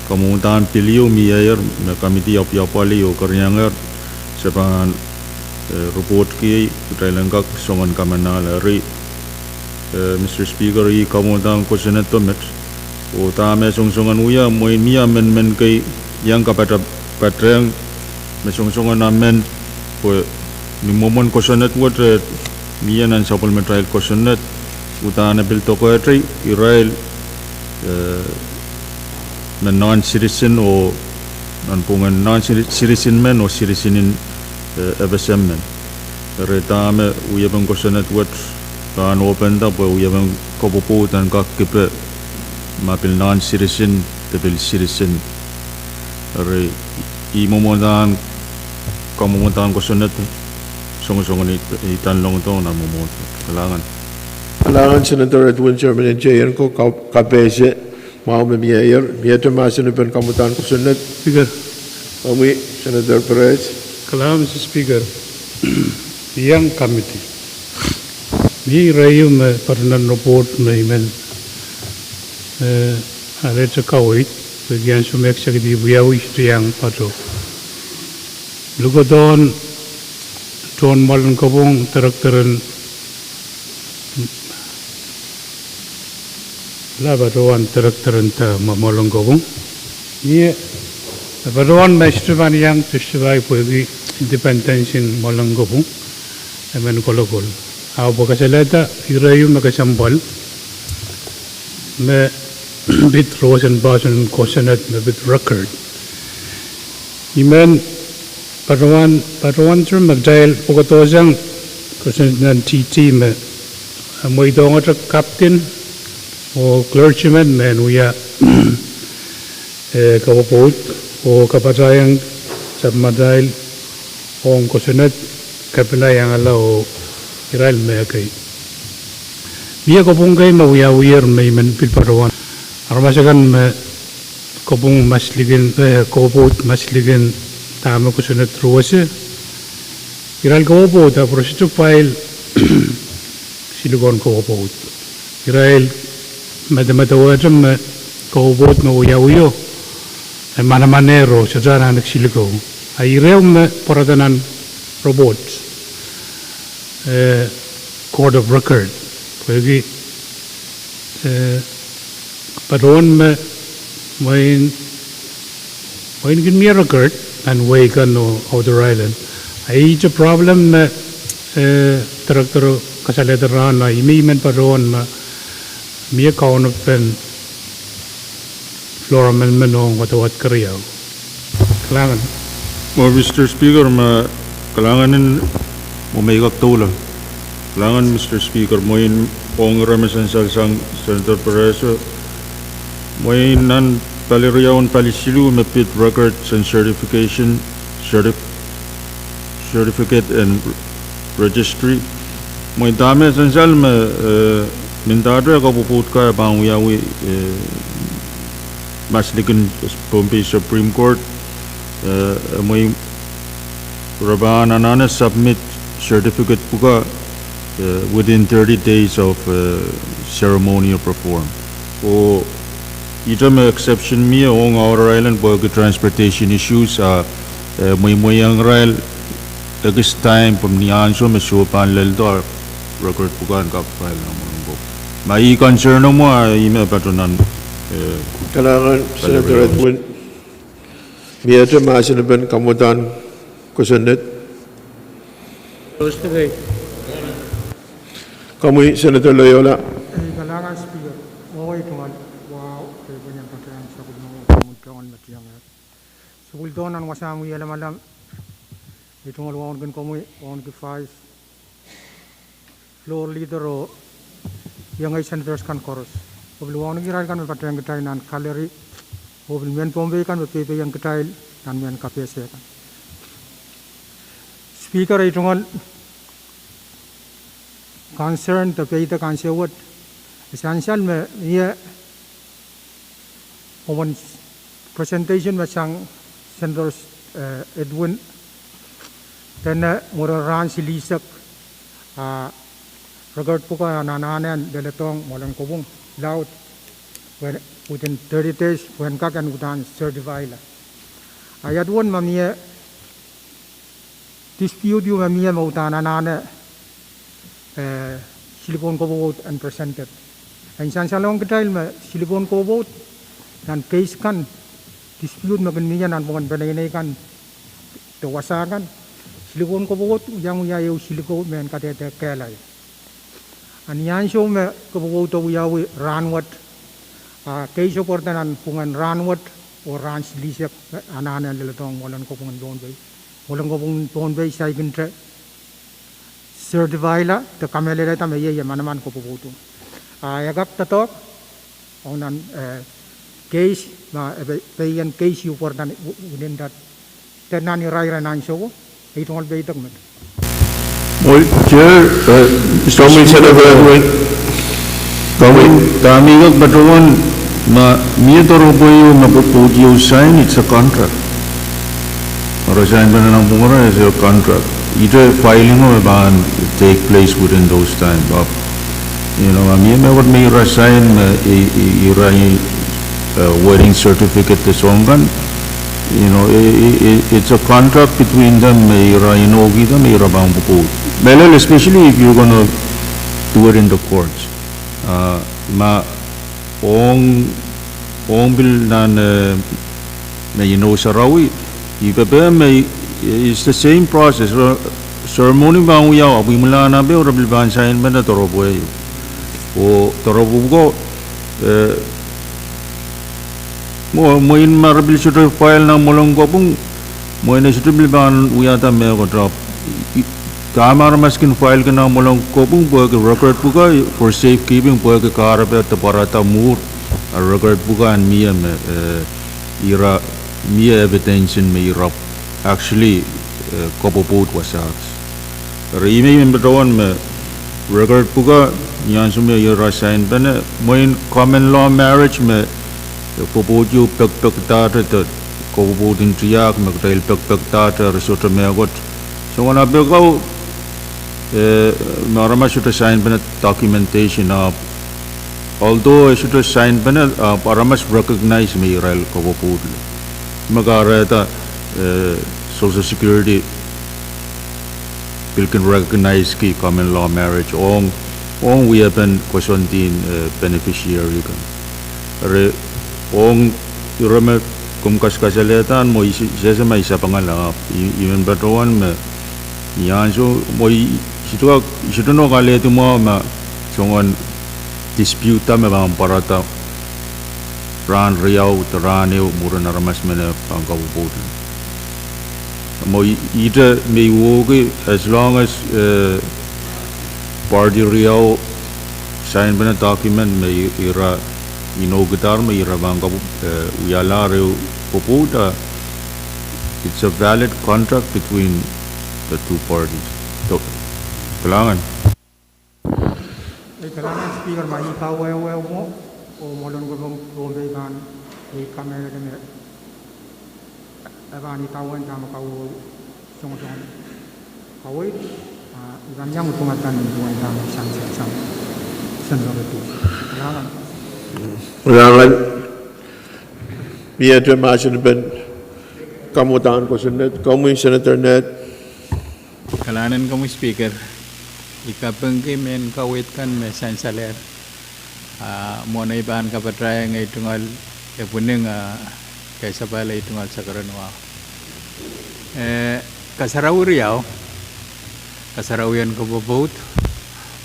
kamwadahn pil ieu mieier me komiti apwapwalih oh kariangehr se pahn, eh, report kei, kitail en kak song en kamanahla. Eri, eh, Mister Speaker, ih kamwadahn kosonned met. Oh dahme songosong en wia, mwein mie amendment kei iang kapatapatehng me songosong en amend pwe ni mwomwen kosonned wet, eh, mie nan sapwellimatail kosonned, uhdahn e pil dokehte irail, eh, me non-citizen oh, nan pwungen non-citizen men oh citizen en, eh, F S M men. Eri dahme wiepen kosonned wet pahn openda pwe wiepen kapwopwoud en kak kipe ma pil non-citizen de pil citizen. Eri ih mwomwohdahn, kamwadahn kosonned songosong en ih, ih dan longdohng nan mwomwohd. Kalahngan. Kalahngan Senator Edwin, Chairman en J N ko, ka, kapehse mwahu me mieier. Miehte mahsen en kamwadahn kosonned? Speaker. Omwi, Senator Perez. Kalahngan Mister Speaker. Iang komiti. Mie irail me patohwan report me I men, eh, alehdi kaweid, pwe I ansou me executive wiawi, I sohte iang patoh. Lukodohn tohn Mwalen Kopwung, director en, la patohwan director en dahme Mwalen Kopwung. Ie, patohwan me sohte pahn iang testify pwehki independence en Mwalen Kopwung, emen kolokol. Ahpw pwe kasalehda ire ieu me kesempwal, me pid roson pason kosonned me pid record. I men patohwan, patohwan term me kitail pwukoa dohsang kosonned nan T T me, eh, mweidohngete captain oh clergyman men wia, eh, kapwopwoud oh kapatahiong sapwmatail ong kosonned, kapinga iangala oh irail me kei. Mie kopwung kei me wiawiher me I men pil patohwan. Aramas akan me kopwung maslikin, eh, kapwopwoud maslikin dahme kosonned ruwese. Irail kapwopwoud ahpw re sohte file silikon kapwopwoud. Irail medemedewe me kapwopwoud me wiawio, e manamanehr oh sohte anahne siliko. A ire me pwarada nan report, eh, court of record. Pwehki, eh, patohwan me mwein, mwein kin mie record nan wehi kan oh outer island. A ihte problem me, eh, director kasalehda rahn, a I men, I men patohwan me mie kaunopen floor amendment ong wadawad keriau. Kalahngan. Mwo Mister Speaker, ma kalahngan en, mwo me I kak doula. Kalahngan Mister Speaker, mwein ong ire me sansal sang Senator Barrasso. Mwein nan pali riau en pali siluh me pid records and certification, certif-, certificate and registry. Mwein dahme sansal me, eh, mendahte kapwopwoud kan pahn wiawi, eh, maslikin Pohnpei Supreme Court, eh, mwein re pahn anahne submit certificate pwuka, eh, within thirty days of, eh, ceremonial perform. Oh ihte me exception mie ong outer island pwehki transportation issues, a, eh, mweimweiong irail ekis time pwe ni ansou me soh pahn leldo, record pwukan kak file nan Mwalen Kopwung. Ma ih concern mwo, a ih me patohwan, eh, kalahngan Senator Edwin. Miehte mahsen en pahn kamwadahn kosonned. Komwi Senator Loyola. Ei, kalahngan Speaker. Oi, tungoal, wahu, ei, pwehn patohwan sapwellime komwi tungoal me tiang. Sapwellimomwi nan wasahn wie lamalam, ei, tungoal wauneki komwi, wauneki Vice, Floor Leader oh iengei Senators kan koaros. Oh pil wauneki irail kan me patehng kitail nan gallery, oh pil mehn Pohnpei kan me peipeiong kitail nan mehn kapehse kan. Speaker, ei tungoal concern de peidek ansou wet, e sansal me mie mwomwen presentation me sang Senator, eh, Edwin, dene mwurin rahn silihsek, a, record pwuka en anahne leledohng Mwalen Kopwung laud, pwe within thirty days pwe en kak en uhdahn certify-la. A ia duwen ma mie dispute ieu me mie me uhdahn anahne, eh, silikon kapwopwoud en presented. En sansalohng kitail me silikon kapwopwoud nan case kan, dispute me kin mie nan pwungen peneinei kan de wasa kan, silikon kapwopwoud iang wia ehu siliko me en kadehde kehlail. A ni ansou me kapwopwoud wiawi rahnwet, a case pwarada nan pwungen rahnwet oh rahn silihsek, anahne leledohng Mwalen Kopwung en Pohnpei. Mwalen Kopwung en Pohnpei saikinte certify-la de kamehlelehda me iei manaman kapwopwoud. A e kak doadoahk ong nan, eh, case, ma e pei-, peien case ieu pwarada nan, w-, within that, de nan irairen ansouo, ei tungoal peidek met. Well, Chair, eh, Mister Speaker, Edwin, komwi, dahme I kak patohwan, ma mie doaropwe ieu me pwopwoud ieu sign, it's a contract. Ma re sign pene nan pwungara, it's a contract. Ihte filing-o e pahn take place within those time. Ahpw, you know, ma mie mehkot me ira sign me i, i, ira, eh, wedding certificate de soahng kan, You know, i- i- i- it's a contract between them, me ira inoukihda me ira pahn pwopwoud. Mehlel, especially if you're gonna do it in the courts. Uh, ma ong, ong pil nan, eh, me inou sarawi, i pepehm me, it's the same process. Ro- ceremony pahn wia, ahpw imwilahn ape, re pil pahn sainpene doaropwe. Oh doaropwe ko, eh, mwo- mwein ma re pil sohte file nan mwoalen kopwung, mwein e sohte pil pahn wiahda mehkot. Ahpw i- i- dahme aramas kin file ki nan mwoalen kopwung pwehki record pwuka, for safekeeping, pwehki kahrepe de pwarada mwuhr, a record pwuka en mie me, eh, ira mie evidence en me ira actually, eh, kopwopwoud wasahs. Eri ihme I men patohwan me record pwuka, ni ansou me ira sainpene, mwein common law marriage me, eh, pwopwoud ieu pekipekdahte de kopwopwoud en tiahk me kitail pekipekdahte, re sohte mehkot. Soangen ape ko, eh, me aramas sohte sainpene documentation, ahpw although e sohte sainpene, ahpw aramas recognize me irail kopwopwoud. Me kahrehda, eh, Social Security pil kin recognize ki common law marriage ong, ong wiepen koasoandi en, eh, beneficiary kan. Eri ong ire me komw kaskasalehdahn, mwo I sehse ma I sapengala, ahpw I- I men patohwan me ni ansou mwo I- I sohte- I sohte nohk alehdi mwahu ma soangen dispute me pahn pwarada rahn riau de rahn ehu mwurin aramas men pahn kopwopwoud. Mwo I- ihte me I uhwehki, as long as, eh, party riau sainpene document me i- ira inoukidahr me ira pahn kop- eh, wialahr ehu pwopwoud, it's a valid contract between the two parties. Kalahngan. Ei, kalahngan Speaker, ma I pahn wehwe mwo, oh mwoalen kopwung Pohnpei pahn, ei, kamehlele me e pahn idawehn dahme kaweid, songosong kaweid, ah, I pahn iang utung akan nin duwen dahme sansal sang, sang. Kalahngan. Kalahngan. Miehte mahsen pen kamwadahn kosonned, komwi Senator Ned. Kalahngan komwi Speaker, I kapingki mehn kaweid kan me sansalehr. Ah, mwohn ei pahn kapatahieng ei tungoal epwining, ah, kasapahl ei tungoal sakaradahn wahu. Eh, kasarawi riau, kasarawi en kopwopwoud,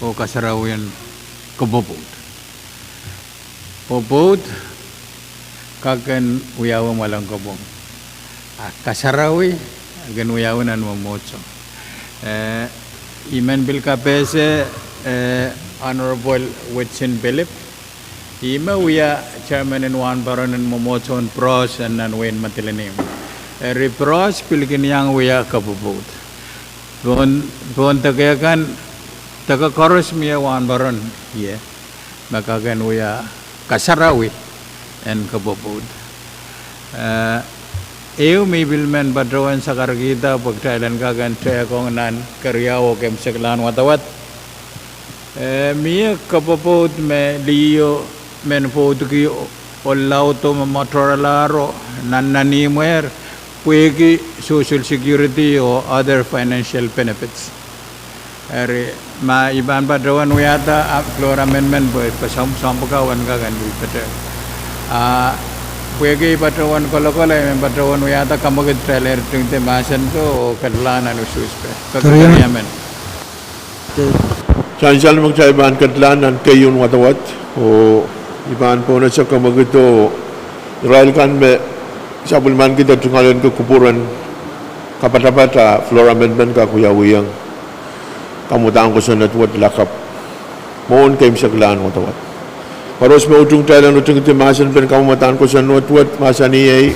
oh kasarawi en kopwopwoud. Pwopwoud kak kin wiawi mwoalen kopwung. Ah, kasarawi kin wiawi nan mwomwohdiso. Eh, I men pil kapehse, eh, Honorable Whitson Phillip, ih me wia chairman en wahnpoaron en mwomwohdiso en PROS en nan wehin Madolenihmw. Eri PROS pil kin iang wia kopwopwoud. Pohn, pohn deke kan, deke koaros mie wahnpoaron ie me kak kin wia kasarawi en kopwopwoud. Eh, ehu me I pil men patohwan sakarkihda pwe kitail en kak kin tehkong nan keriau oh keimwseklahn wadawad. Eh, mie kopwopwoud me liho men pwoudiki oh laudo me mwoatoralahro nan nan ihmwehr pwehki Social Security oh other financial benefits. Eri ma I pahn patohwan wiahda, ah, floor amendment pwe, pwe soahng, soahng pwukat en kak kin wia pete. Ah, pwehki I patohwan kolokol, I men patohwan wiahda kamwekid kitail eri tingdi mahsen ko oh ketilahng nan usuhs pe. Keriamen. Sansal me kitail pahn ketilahng nan keieun wadawad, oh I pahn pohnese kamwekido irail kan me sapwellimankihda tungoal en kupwuren kapatapat ah floor amendment kak wiawihong kamwadahn kosonned wet lakapw mwohn keimwseklahn wadawad. Koaros me utung kitail en ritingdi mahsen pen kamwadahn kosonned wet, mahsanih ei.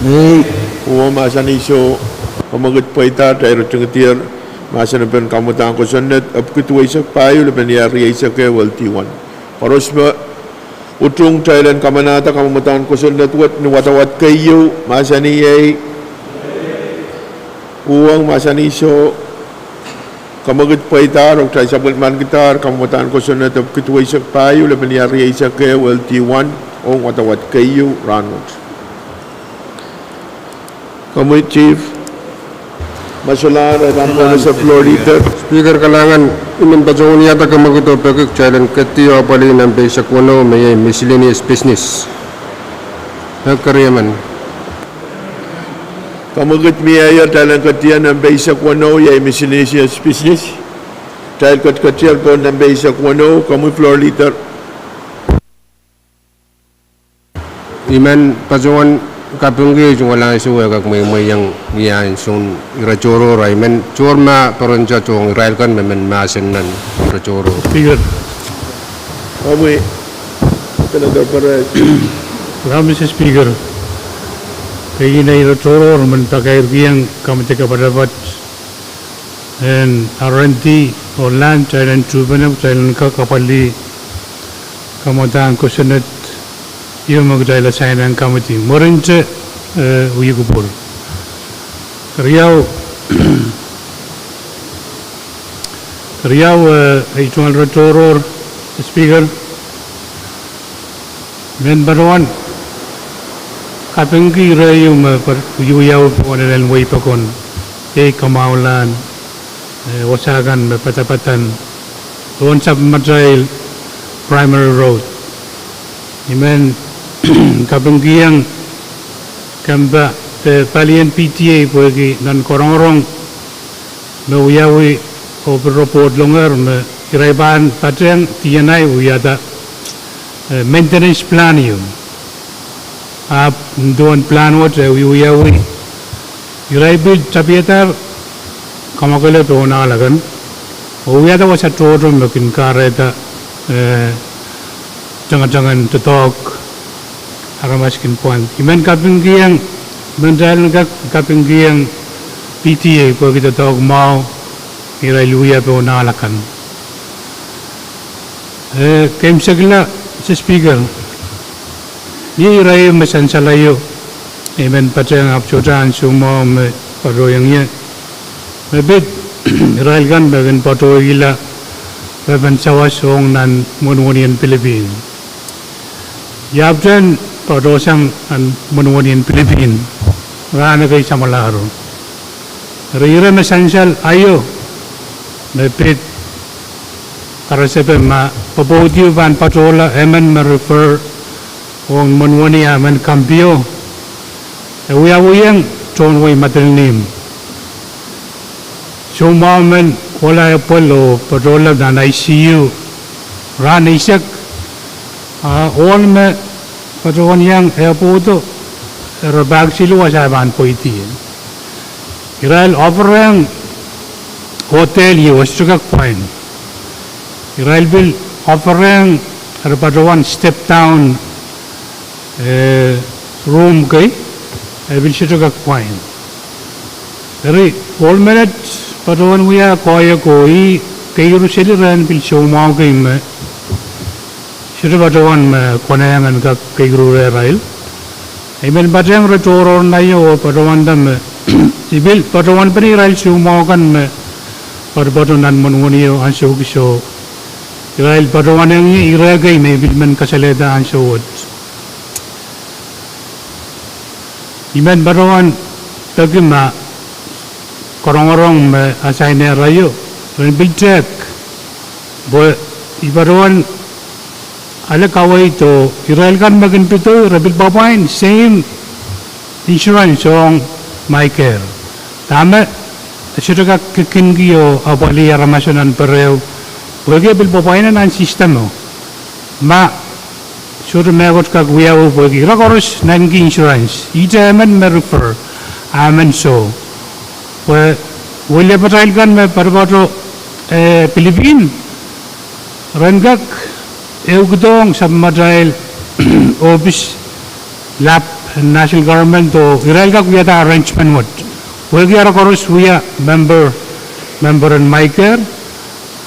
Ei. Oh mahsanih soh. Kamwekid pweida, kitail ritingdier mahsen pen kamwadahn kosonned epwiki duweisek pahieu, lepin ia rieisek ehu, L D one. Koaros me utung kitail en kamanahda kamwadahn kosonned wet ni wadawad keieu, mahsanih ei. Uhwong, mahsanih soh. Kamwekid pweidahr oh kitail sapwellimankidahr kamwadahn kosonned epwiki duweisek pahieu, lepin ia rieisek ehu, L D one, ong wadawad keieu rahnwet. Komwi Chief, ma solahr, e pahn kohla se Floor Leader. Speaker kalahngan, I men patohwanohng ih me kemwekid oh peki kitail en ketdi oh apwalih nan peisek weneu me iei miscellaneous business. Peki riemen. Kemwekid mie ie, kitail en ketdi nan peisek weneu, iei miscellaneous business. Kitail ketiket pohn nan peisek weneu, komwi Floor Leader. I men patohwan kapingki tungoal ansou wet kak mweimweiong ih ansou ire tohrohr, I men tohr ma peren tohtohng irail kan me men mahsen nan ire tohrohr. Speaker. Komwi, Senator Perez. Well, Mister Speaker, pein ire tohrohr men pakairkihong komiti kapatapat en R and D oh Land, kitail en tuhpene, kitail en kak apwalih kamwadahn kosonned ieu me kitail assign-ehng komiti. Mwurinte, eh, wihk kupwur. Keriau, keriau, eh, ei tungoal ire tohrohr, Speaker. Men patohwan kapingki ire ieu me patohwan wiawi pohn elen wehi pokon, iei kamwahulahn, eh, wasa kan me padapadahn pohn sapwmatail primary road. I men kapingkihong kempa, eh, palien P T A pwehki nan korongorong me wiawi oh pil report longer me irail pahn patehng D N I wiahda, eh, maintenance plan ieu. Ahpw nin duwen plan wet e wiawi, irail pil tapihadahr kamwakele pohn ahl akan oh wiahda wasa tohto me kin kahrehda, eh, tengetengen doadoahk aramas kin pwand. I men kapingkihong, I men kak kapingkihong P T A pwehki doadoahk mwahu me irail wia pohn ahl akan. Eh, keimwseklahn, Mister Speaker, mie ire me sansal aio, I men patehng ahpw sohte ansou mwahu me patohwanohng ie, me pid irail kan me kin patohwanohkihla weapon sawas ong nan mwohn wenihmw en Pilipin. I ahpwtehn patohsang nan mwohn wenihmw en Pilipin rahn ekei samwalahro. Eri ire me sansal aio, me pid karasepe ma pwopwoud ieu pahn patohla, emen me refer ong mwohn wenihmw, emen kampio, e wiawiong tohn wehi Madolenihmw. Soumwahu men kohla epwel oh patohla nan I C U rahn eisek, a ohl me patohwan iang epwoudo, e rapahki siluh wasa e pahn pweidi. Irail offerehng hotel ieu, e sohte kak pwain. Irail pil offerehng, eri patohwan step down, eh, room kei, e pil sohte kak pwain. Eri ohl menet patohwan wia koahiek oh ih keiru seli rehn pil soumwahu kei me sohte patohwan me konehng en kak keiru rehrail. I men patehng ire tohrohr aio oh patohwanda me I pil patohwanpene irail soumwahu kan me poatopoato nan mwohn wenio ansou kiso. Irail patohwanehng ie ire kei me I pil men kasalehda ansou wet. I men patohwan peki ma korongorong me asaineh aio ren pil tehk, pwe I patohwan ale kaweid oh irail kan me kin pedohi re pil pwapwain same insurance ong MICARE. Dahme e sohte kak kikinki oh apwalih aramaso nan pereo, pwehki e pil pwapwain nan system o. Ma sohte mehkot kak wiawi pwehki ira koaros naineki insurance. Ihte emen me refer, a emen soh. Pwe weliepatail kan me poatopoato, eh, Pilipin, ren kak ehukihdohng sapwmatail ohpis lap national government oh irail kak wiahda arrangement wet. Pwehki ira koaros wia member, member en MICARE,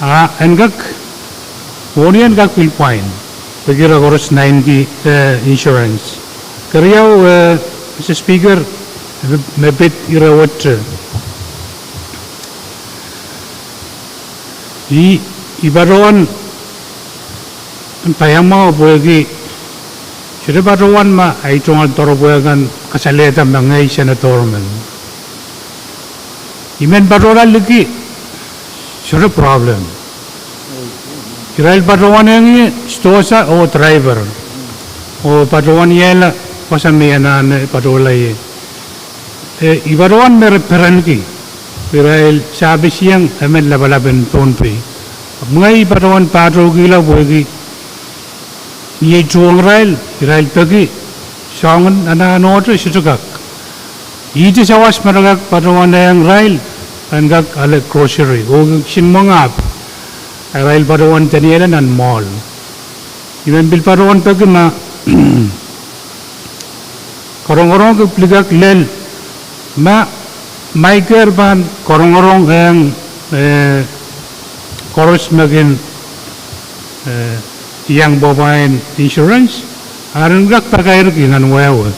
a en kak, mwohni en kak pil pwain, pwehki ira koaros naineki, eh, insurance. Keriau, eh, Mister Speaker, me pid ire wet, eh, I, I patohwan paiamwahu pwehki Sohte patohwan ma ei tungoal doaropwe kan kasalehda me ngehi senator men. I men patohla liki, sohte problem. Irail patohwan eng ie, sidohsa oh driver. Oh patohwan iehla wasa me I anahne patohla ie. E, I patohwan me re perenki. Irail sapis iang emen lapalap en Pohnpei. Ahpw ngehi I patohwan patohkihla pwehki ni ei tuhwong irail, irail peki soangen anahn ohte sohte kak. Ihte sawas me re kak patohwan eng irail, en kak ale grocery, oh kisin mwenge ahpw, irail patohwan dene elen nan mall. I men pil patohwan peki ma, karongorong ki pil kak lel, ma, Maiker pahn karongorong eng, eh, koaros me kin, eh, iang pwapwain insurance, a ren kak pakairki nan wehwe.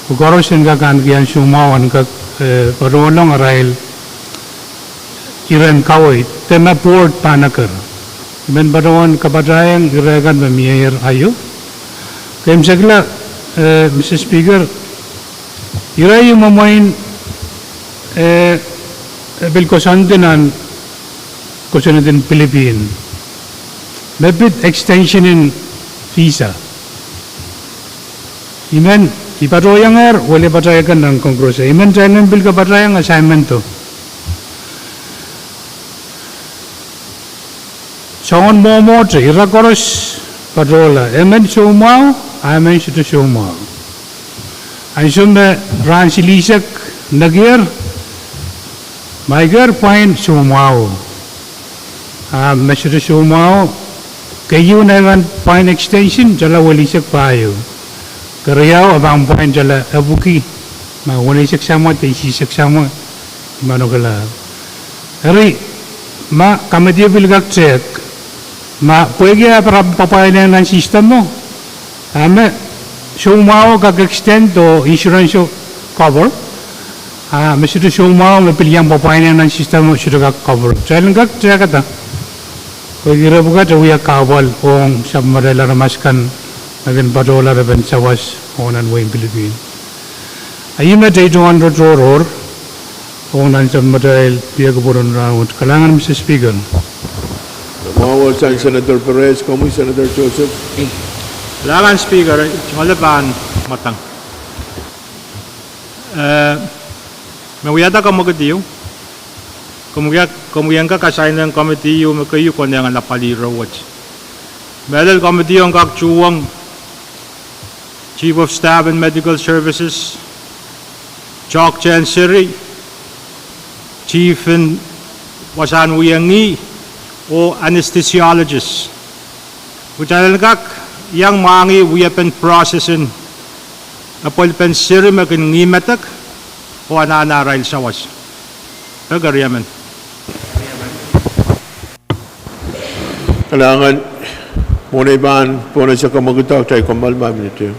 Pwe koaros en kak ahneki ahn soumwahu en kak, eh, patohwanlong arail iren kaweid, de ma board pahn eker. I men patohwan kapatahieng ire kan me mieier aio. Keimwsekla, eh, Mister Speaker, ire ieu mwomwen, eh, e pil koasoandi nan, koasoandin Pilipin. Me pid extension en visa. I men, I patohwangehr, wehwehn patohwan kan nan Congress. I men kitail men pil kapatahieng assignment o. Soangen mwomwohte, ira koaros patohla, emen soumwahu, a emen sohte soumwahu. Ansou me rahn silihsek nekier, Maiker pwain soumwahu. A me sohte soumwahu, keieu nei kan pwain extension, tala welihsek pahieu. Keriau, a pahn pwain tala epwiki, ma weneisek samwa, de isihsek samwa, I manokehla. Eri, ma committee pil kak tehk, ma pwehki ahpw re pahn pwapwainehng nan system o, a me soumwahu kak extend oh insurance o cover, a me sohte soumwahu me pil iang pwapwainehng nan system o sohte kak cover. Kitail en kak tehkada. Pwehki ire pwukat e wia kahpwal ong sapwellimatail aramas kan me kin patohla re pahn sawas ong nan wehin Pilipin. A I met ei tungoal tohrohr ong nan sapwellimatail pwuhk en rahn wet. Kalahngan Mister Speaker. Mwahu sang Senator Perez, komwi Senator Joseph. Kalahngan Speaker, tungoal pahn mwadang. Eh, me wiahda komwekid ieu. Komwi, komwi en kak assign-ehng committee ieu me keieu konehng en apwalih ire wet. Mehlel committee o en kak tuhwong Chief of Staff en Medical Services, Doctor en seri, Chief en wasahn wiawi, oh anesthesiologist. Kitail en kak iang mwahngih wiepen process en apwalipen seri me kin ngihmedek oh anahne arail sawas. Pekeriamen. Kalahngan, mwohn ei pahn pohn ese komwekid o, kitail kommoal ma minute.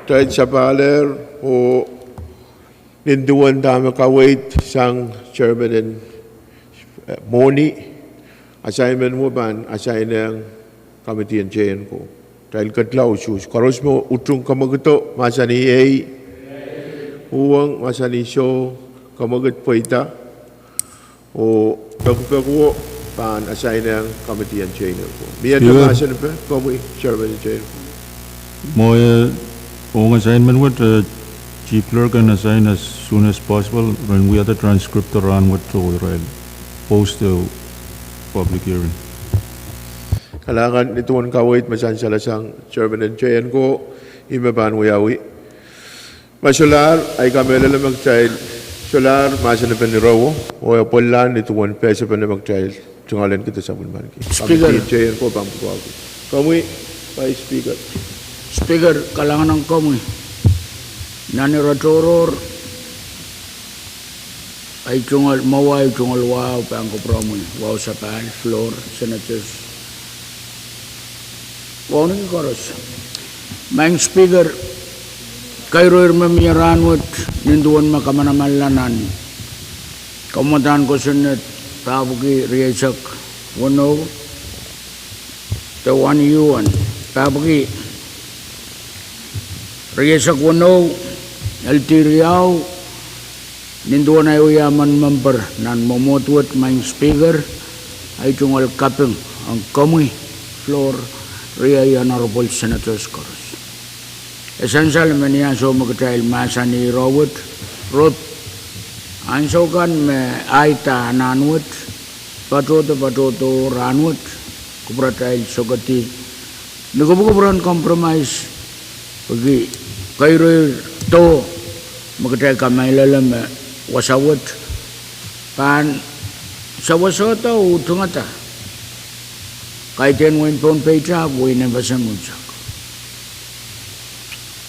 Kitail sapahl oh nin duwen dahme kaweid sang chairman en, eh, mwohni, assignment wet pahn assign ong committee en J N ko. Kitail ketla usuhs. Koaros me utung kamwekid, mahsanih ei. Uhwong, mahsanih soh. Kamwekid pweida. Oh pekipek wet pahn assign ong committee en J N ko. Mie mahsen pwe komwi chairman en J N ko. Mwowe, ong assignment wet, eh, Chief Clerk en assign as soon as possible, ren wia the transcript rahn wet oh irail post the public hearing. Kalahngan ni duwen kaweid me sansal sang chairman en J N ko, ih me pahn wiawi. Ma solahr, I kamehlele me kitail solahr mahsen en ire wet, oh e pwelahng ni duwen pehse pene me kitail tungoalenki de sapwellimaniki. Speaker. Committee en J N ko pahn pwukoahki. Komwi, Vice Speaker. Speaker, kalahngan ong komwi. Nan ire tohrohr, ei tungoal, mwowe ei tungoal wahu pahn kupwuromwi, wahu sapahl, floor, senators. Wauneki koaros. Maing Speaker, kairoir me mie rahn wet, nin duwen me kamanamanla nan kamwadahn kosonned, pahpwiki rieisek weneu, de wan iuwen, pahpwiki rieisek weneu, L T riau, nin duwen ei wia emen memper nan mwomwohd wet, Maing Speaker, ei tungoal kaping ong komwi, floor, riei honorable senators koaros. E sansal me ni ansou me kitail mahsanih ire wet, rop, ansou kan me ahi da anahn wet, patohdo patohdo rahn wet, kupwuratail sokedi ni kupwukupwur en compromise, pwehki kairoir do me kitail kamehlele me wasa wet pahn sewesehda oh utungada kaidehn wehin Pohnpei, ahpw wehin FSM unsek.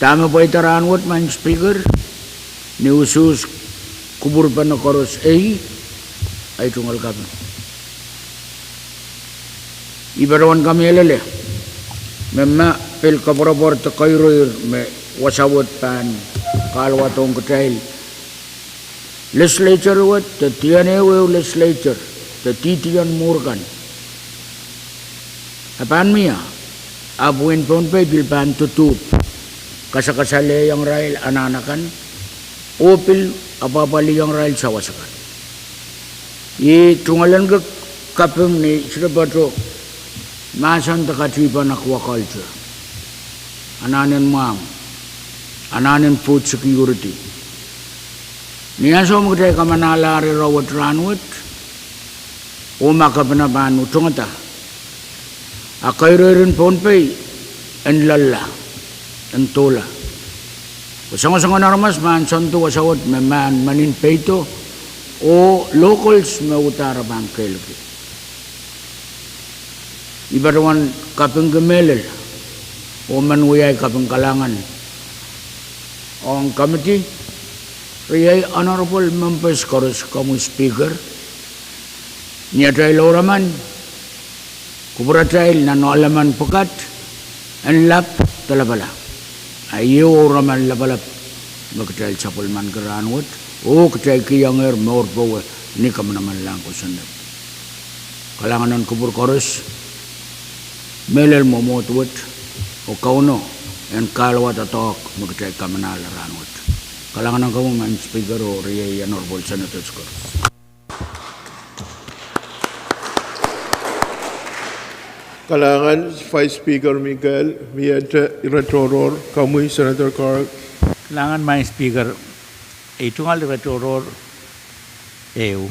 Dahme pweida rahn wet, Maing Speaker, ni usuhs kupwurpene koaros ei, ei tungoal kaping. I patohwan kamehlele me ma pil koapworopwor de kairoir me wasa wet pahn kahluwadohng kitail legislature wet, de D N A wet legislature, de D T N mwuhr kan, e pahn mie, ahpw wehin Pohnpei pil pahn duduhp kasakasalehiong irail anahn akan, oh pil apwahpwalihong irail sawas akan. I tungoalenki kaping ni srepeto mahsen de katihpan aquaculture, anahn en mwahmw, anahn en food security. Ni ansou me kitail kamanalahr ire wet rahn wet, oh ma kepina pahn utungada, a kairoir en Pohnpei en loalla, en doula. Pwe soangsoangen aramas me ansondi wasa wet me mahn menin peido, oh locals me uhdahn pahn kehlki. I patohwan kapingki mehlel, oh men wia ei kaping kalahngan ong committee, riei honorable members koaros, komwi Speaker, ni atail ouraman, kupwuratail nan ohl emen pwukat, en lap de lapalap. A ieu ouraman lapalap me kitail sapwellimanki rahn wet, oh kitail kihongehr mour powe ni kamanamanlahn kosonned. Kalahngan en kupwur koaros, mehlel mwomwohd wet, oh Kauno en kahluwa doadoahk me kitail kamanala rahn wet. Kalahngan ong komwi, Maing Speaker, oh riei honorable senators koaros. Kalahngan, Vice Speaker Mikel, miehte ire tohrohr, komwi, Senator Carl. Kalahngan, Maing Speaker, ei tungoal ire tohrohr ehu,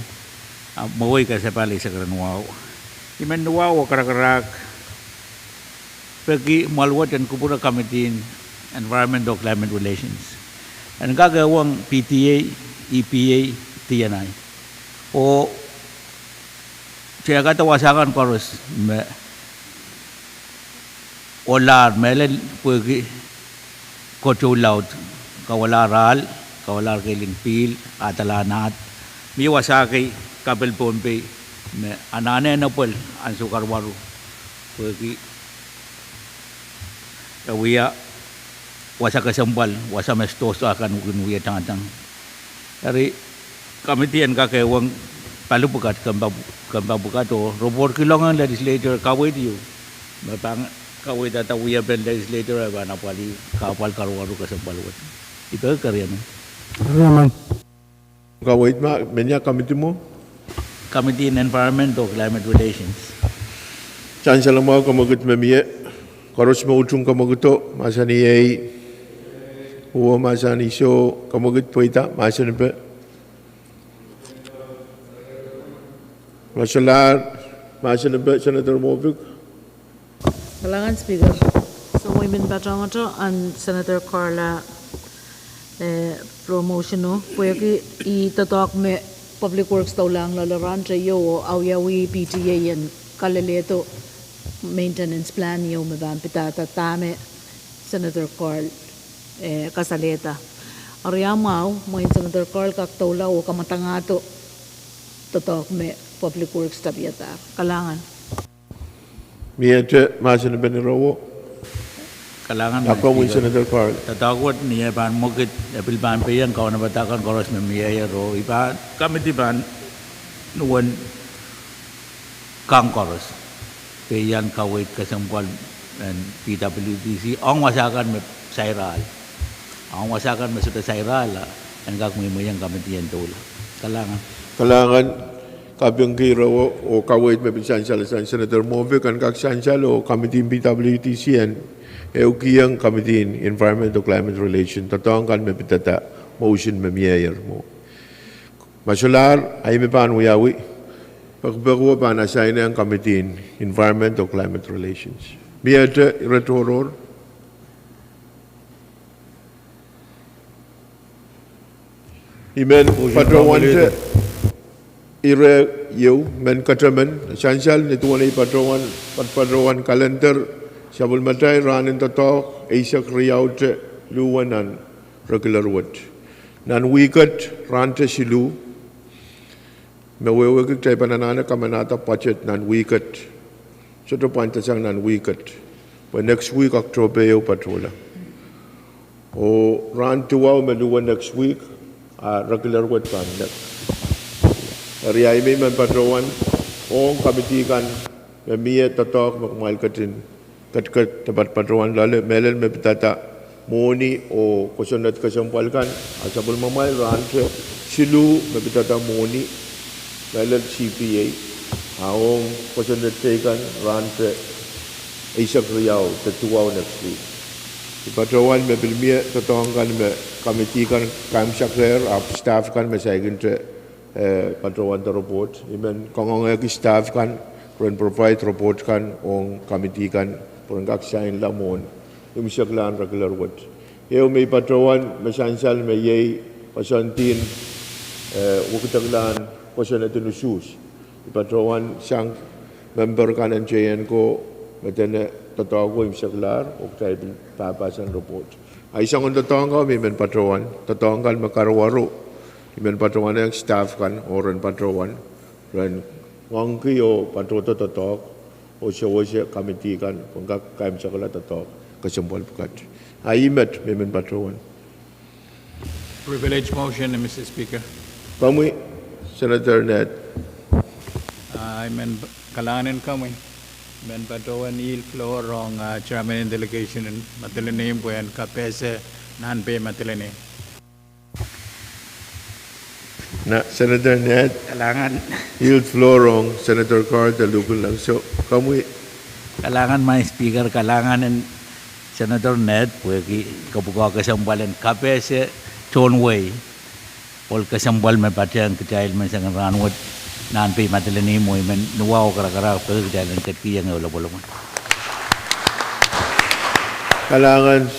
a mwowei kasapahl eisek ren wahu. I men wahu oh karakarahk pwehki mwoahl wet en kupwure Committee en Environment oh Climate Relations en kak ehuong P T A, E P A, D N I, oh tehkada wasa kan koaros me ohlahr mehlel pwehki kotou laud, kawalahr ahl, kawalahr keiling pihl, ahdalahr nahd. Mie wasa kei kapil Pohnpei me anahne en epwel ansou karuwaru pwehki e wia wasa kesempwal, wasa me sidohsa kan kin wia tangtang. Eri committee en kak ehuong pali pwukat, kempa, kempa pwukat oh report kilongehng legislator kaweid ieu. Me pahn kaweidada wiepen legislator e pahn apwalih kahpwal karuwaru kesempwal wet. I peki keriemen. Keriemen. Kaweid ma, men ia committee mwo? Committee en Environment oh Climate Relations. Sansal mwahu, kemwekid me mie. Koaros me utung kemwekido, mahsanih ei. Uwe mahsanih soh, kemwekid pweida, mahsanipe. Ma solahr, mahsanipe, Senator Moffitt. Kalahngan Speaker. Soh, I men patohwanohng Senator Carl a, eh, promotion o, pwehki I doadoahk me Public Works doulahng loale rahn te ieu oh awiawih P T A en kalelehdo maintenance plan ieu me pahn pidada dahme Senator Carl, eh, kasalehda. Eri a mwahu, mwein Senator Carl kak doula oh kamwadangahdo doadoahk me Public Works tapihadahr. Kalahngan. Miehte mahsen en pene rowo. Kalahngan, Madam Speaker. Senator Carl. Doadoahk wet ni e pahn mwekid, e pil pahn peiong kaunopada kan koaros me mieier oh I pahn, committee pahn uwen kang koaros. Peiong kaweid kesempwal en P W D C, ong wasa kan me sairail. Ong wasa kan me sohte sairail, en kak mwimwiong committee en doula. Kalahngan. Kalahngan. Kapingki rowo oh kaweid me pil sansal sang Senator Moffitt kan kak sansal oh committee en P W D C en ehukihong committee en Environment oh Climate Relation doadoahk kan me pidada motion me mieier mwo. Ma solahr, a I me pahn wiawi, pekipeki o pahn assign ong committee en Environment oh Climate Relations. Miehte ire tohrohr. I men patohwan te ire ieu, men ketemen, sansal ni duwen ei patohwan, pat patohwan kalender, sapwellimatail rahn en doadoahk, eisek riau te luhwe nan regular wet. Nan wihk et, rahn te siluh, me wehwehki kitail pahn anahne kamanahda budget nan wihk et. Sohte pwandasang nan wihk et. Pwe next week October ehu patohla. Oh rahn duwau me luhwe next week, a regular wet pahn next. Eri a I me I men patohwan ong committee kan me mie doadoahk me kumwail ketin ketiket de pat patohwan loale, mehlel me pidada mwohni oh kosonned kesempwal kan, a sapwellimamwail rahn te siluh me pidada mwohni, mehlel C P A, a ong kosonned teikan rahn te eisek riau de duwau next week. I patohwan me pil mie doadoahk kan me committee kan kaimwiseklahng, ahpw staff kan me saikinte eh, patohwan de report. I men kangoangehki staff kan, ren provide report kan ong committee kan, pwe ren kak sainla mwohn imwiseklahn regular wet. Ehu me I patohwan me sansal me iei koasoandi en, eh, wekideklahn kosonned en usuhs. I patohwan sang member kan en J N ko me dene doadoahk o imwiseklahr, oh kitail pil pahpahsan report. A I soangen doadoahk kan me I men patohwan, doadoahk kan me karuwaru, I men patohwan ong staff kan, oh ren patohwan, ren ngoangki oh patohdo doadoahk, oh sewese committee kan, pwe kak kaimwisekala doadoahk kesempwal pwukat. A I met me I men patohwan. Privilege motion, Mister Speaker. Komwi, Senator Ned. Ah, I men kalahngan en komwi. I men patohwan yield floor rong, ah, chairman en delegation en Madolenihmw pwe en kapehse Nahnpei Madolenihmw. Na Senator Ned. Kalahngan. Yield floor rong Senator Carl de Lukun Langso. Komwi. Kalahngan, Madam Speaker, kalahngan en Senator Ned pwehki kapwukoa kesempwal en kapehse tohn wehi. Ohl kesempwal me patehng kitail menseng en rahnwet Nahnpei Madolenihmw, oh I men nuwahu karakara pwehki kitail en ketikihong ehu lopwolopwon. Kalahngan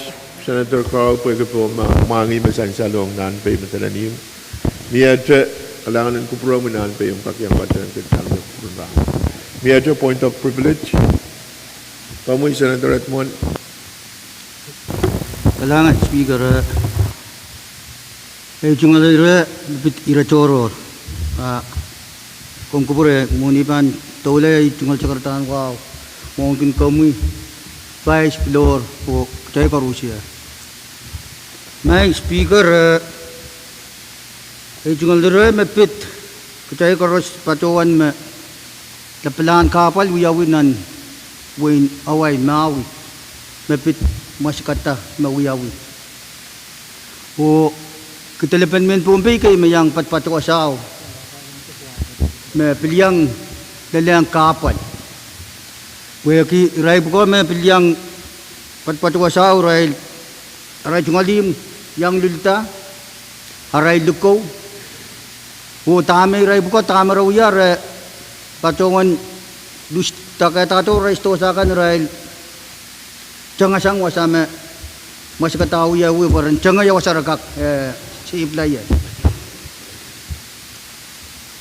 Senator Carl pwehki poh mwahngih me sansal ong Nahnpei Madolenihmw. Miehte, kalahngan en kupwuromwi Nahnpei omw kak iang patehng kitail me kupwuren rahn. Miehte point of privilege. Komwi Senator Edmund. Kalahngan Speaker, eh, ei tungoal ire, pid ire tohrohr. Ah, komw kupwure, mwohni pahn doula, ei tungoal sakaradahn wahu mwahuki komwi, Vice, Floor, oh kitail koarusie. Maing Speaker, eh, ei tungoal ire me pid kitail koaros patohwan me lapalahn kahpwal wiawi nan wehin Hawaii, Maui, me pid mwasikada me wiawi. Oh kidelepen mehn Pohnpei kei me iang patopato wasao me pil iang lelehng kahpwal. Pwehki irail pwukoa me pil iang patopato wasao, irail, arail tungoal ihmw iang lulda, arail likou, oh dahme irail pwukoa, dahme re wia, re patohwan lus, dakehda irail sidohsa kan, irail tengasang wasa me mwasikada wiawi pwe ren tengei wasa re kak, eh, seiloak ie.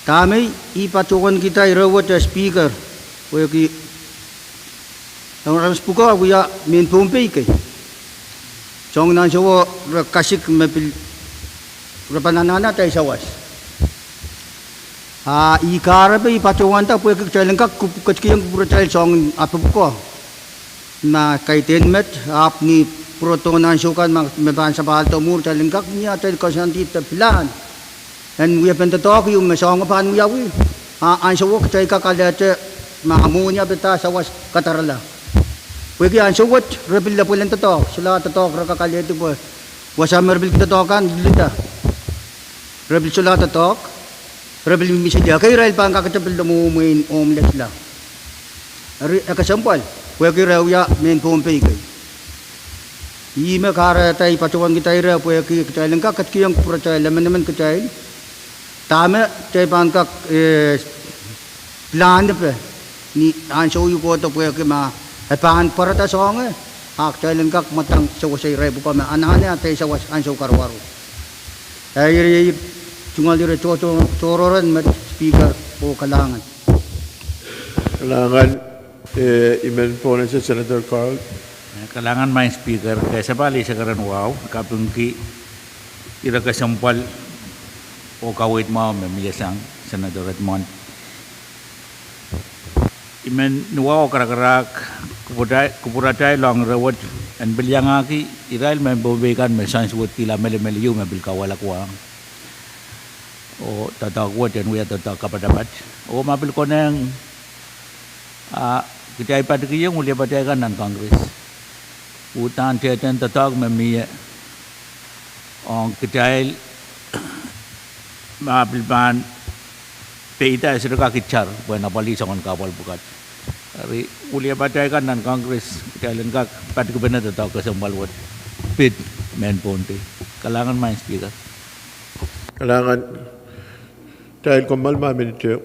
Dahme I patohwankihda ire wet, eh, Speaker, pwehki aramas pwukoa wia mehn Pohnpei kei. Soangen ansowo re kasik me pil, re pahn anahne atail sawas. A I kahrepe, I patohwanda pwehki kitail en kak kup-, ketikihong kupwuratail soangen ape pwukoa, ma kaidehn met, ahpw ni pwurodohn ansou kan ma, me pahn sapahldo mwuhr, kitail en kak mie atail koasoandi de pilahn en wiepen doadoahk ieu me soahng pahn wiawi, a ansowo kitail kak alehdi ma mwohni ape de sawas kadarala. Pwehki ansou wet re pil lepwelen doadoahk, solahr doadoahk re kak alehdi pwe wasa me re pil doadoahk kan lulda, re pil solahr doadoahk, re pil mihmi seli, ekei irail pahn kakete pil lemwomwen homeless la. Eri e kesempwal pwehki re wia mehn Pohnpei kei. Ih me kahrehda I patohwankihda ire pwehki kitail en kak ketikihong kupwuratail, emenemen kitail, dahme kitail pahn kak, eh, pilahnepe ni ansou ieu kohdo pwehki ma e pahn pwarada soangen, a kitail en kak mwadang sewese irail pwukoa me anahne atail sawas ansou karuwaru. Eh, ire, ire, tungoal ire tohrohr, tohrohr en met Speaker, oh kalahngan. Kalahngan, eh, I men pohnese Senator Carl. Eh, kalahngan Maing Speaker, kesempwal ih se keren wahu, kapingki ire kesempwal oh kaweid mwahu me mie sang Senator Edmond. I men nuwahu oh karakarahk kupwuratail, kupwuratail ong ire wet en pil iangahki irail mehn Pohnpei kan me soangen suwedkihla melimel ieu me pil kawehla wahn oh doadoahk wet en wia doadoahk kapatapat. Oh ma pil konehng, a kitail patikihong wiliepatail kan nan Congress uhdahn tehtehn doadoahk me mie ong kitail ma pil pahn peida e sohte kak itar pwehn apwalih soangen kahpwal pwukat. Eri wiliepatail kan nan Congress, kitail en kak patikipene doadoahk kesempwal wet pid mehn Pohnpei. Kalahngan Maing Speaker. Kalahngan. Kitail kommoal ma minit ehu.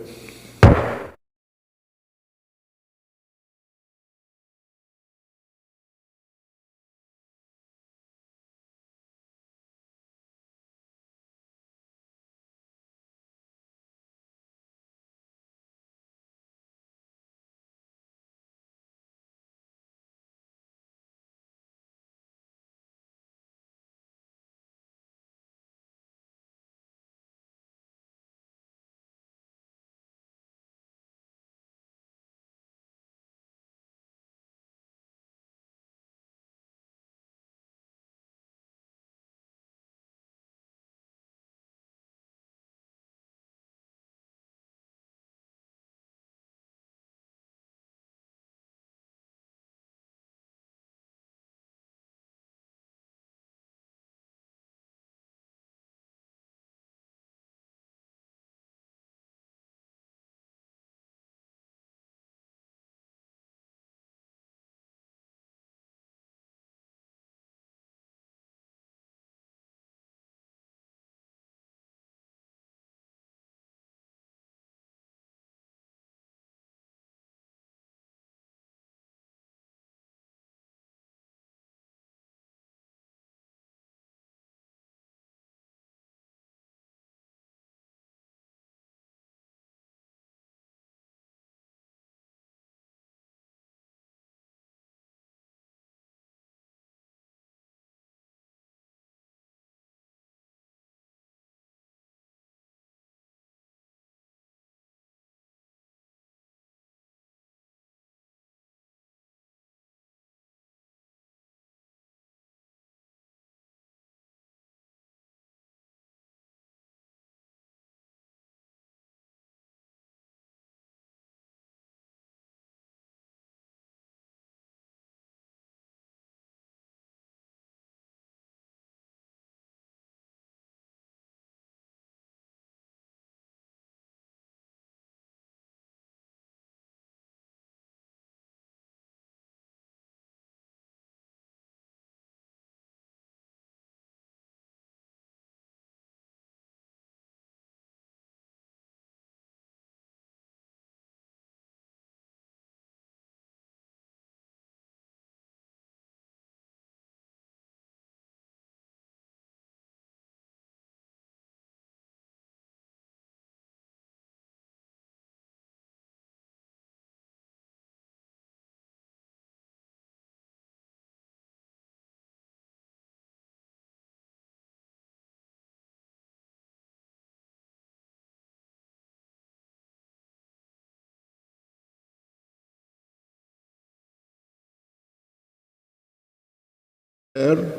Nan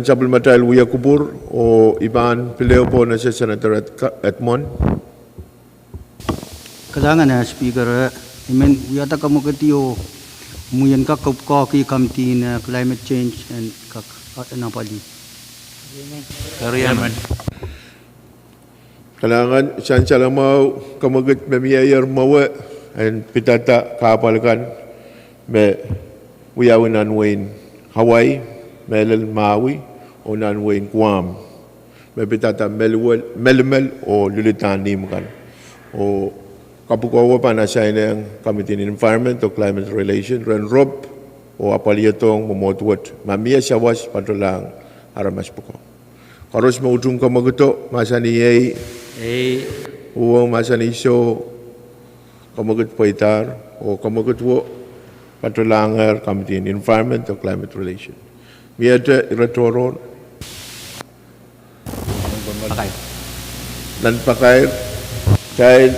sapwellimatail wiekupwur, oh I pahn pil ehu pohnese Senator Ed-, Edmon. Kalahngan, eh, Speaker, eh, I men wiahda kamwekid oh mwein kak kapwukoahki committee en, eh, climate change en kak, eh, en apwalih. Keriamen. Kalahngan, sansal mwahu, kamwekid me mieier mwowe en pidada kahpwal kan me wiawi nan wehin Hawaii, mehlel Maui, oh nan wehin Guam, me pidada melimel, melimel oh lilidahn ihmw kan. Oh kapwukoa pahn asainehng Committee en Environment oh Climate Relation ren rop oh apwalihdohng mwomwohd wet ma mie sawas patohlahng aramas pwuko. Koaros me utung kamwekido, mahsanih ei. Ei. Uwen mahsanih soh, kamwekid pweidahr, oh kamwekid wo patohlahngehr Committee en Environment oh Climate Relation. Miehte ire tohrohr? Pakair. Nan pakair, kitail,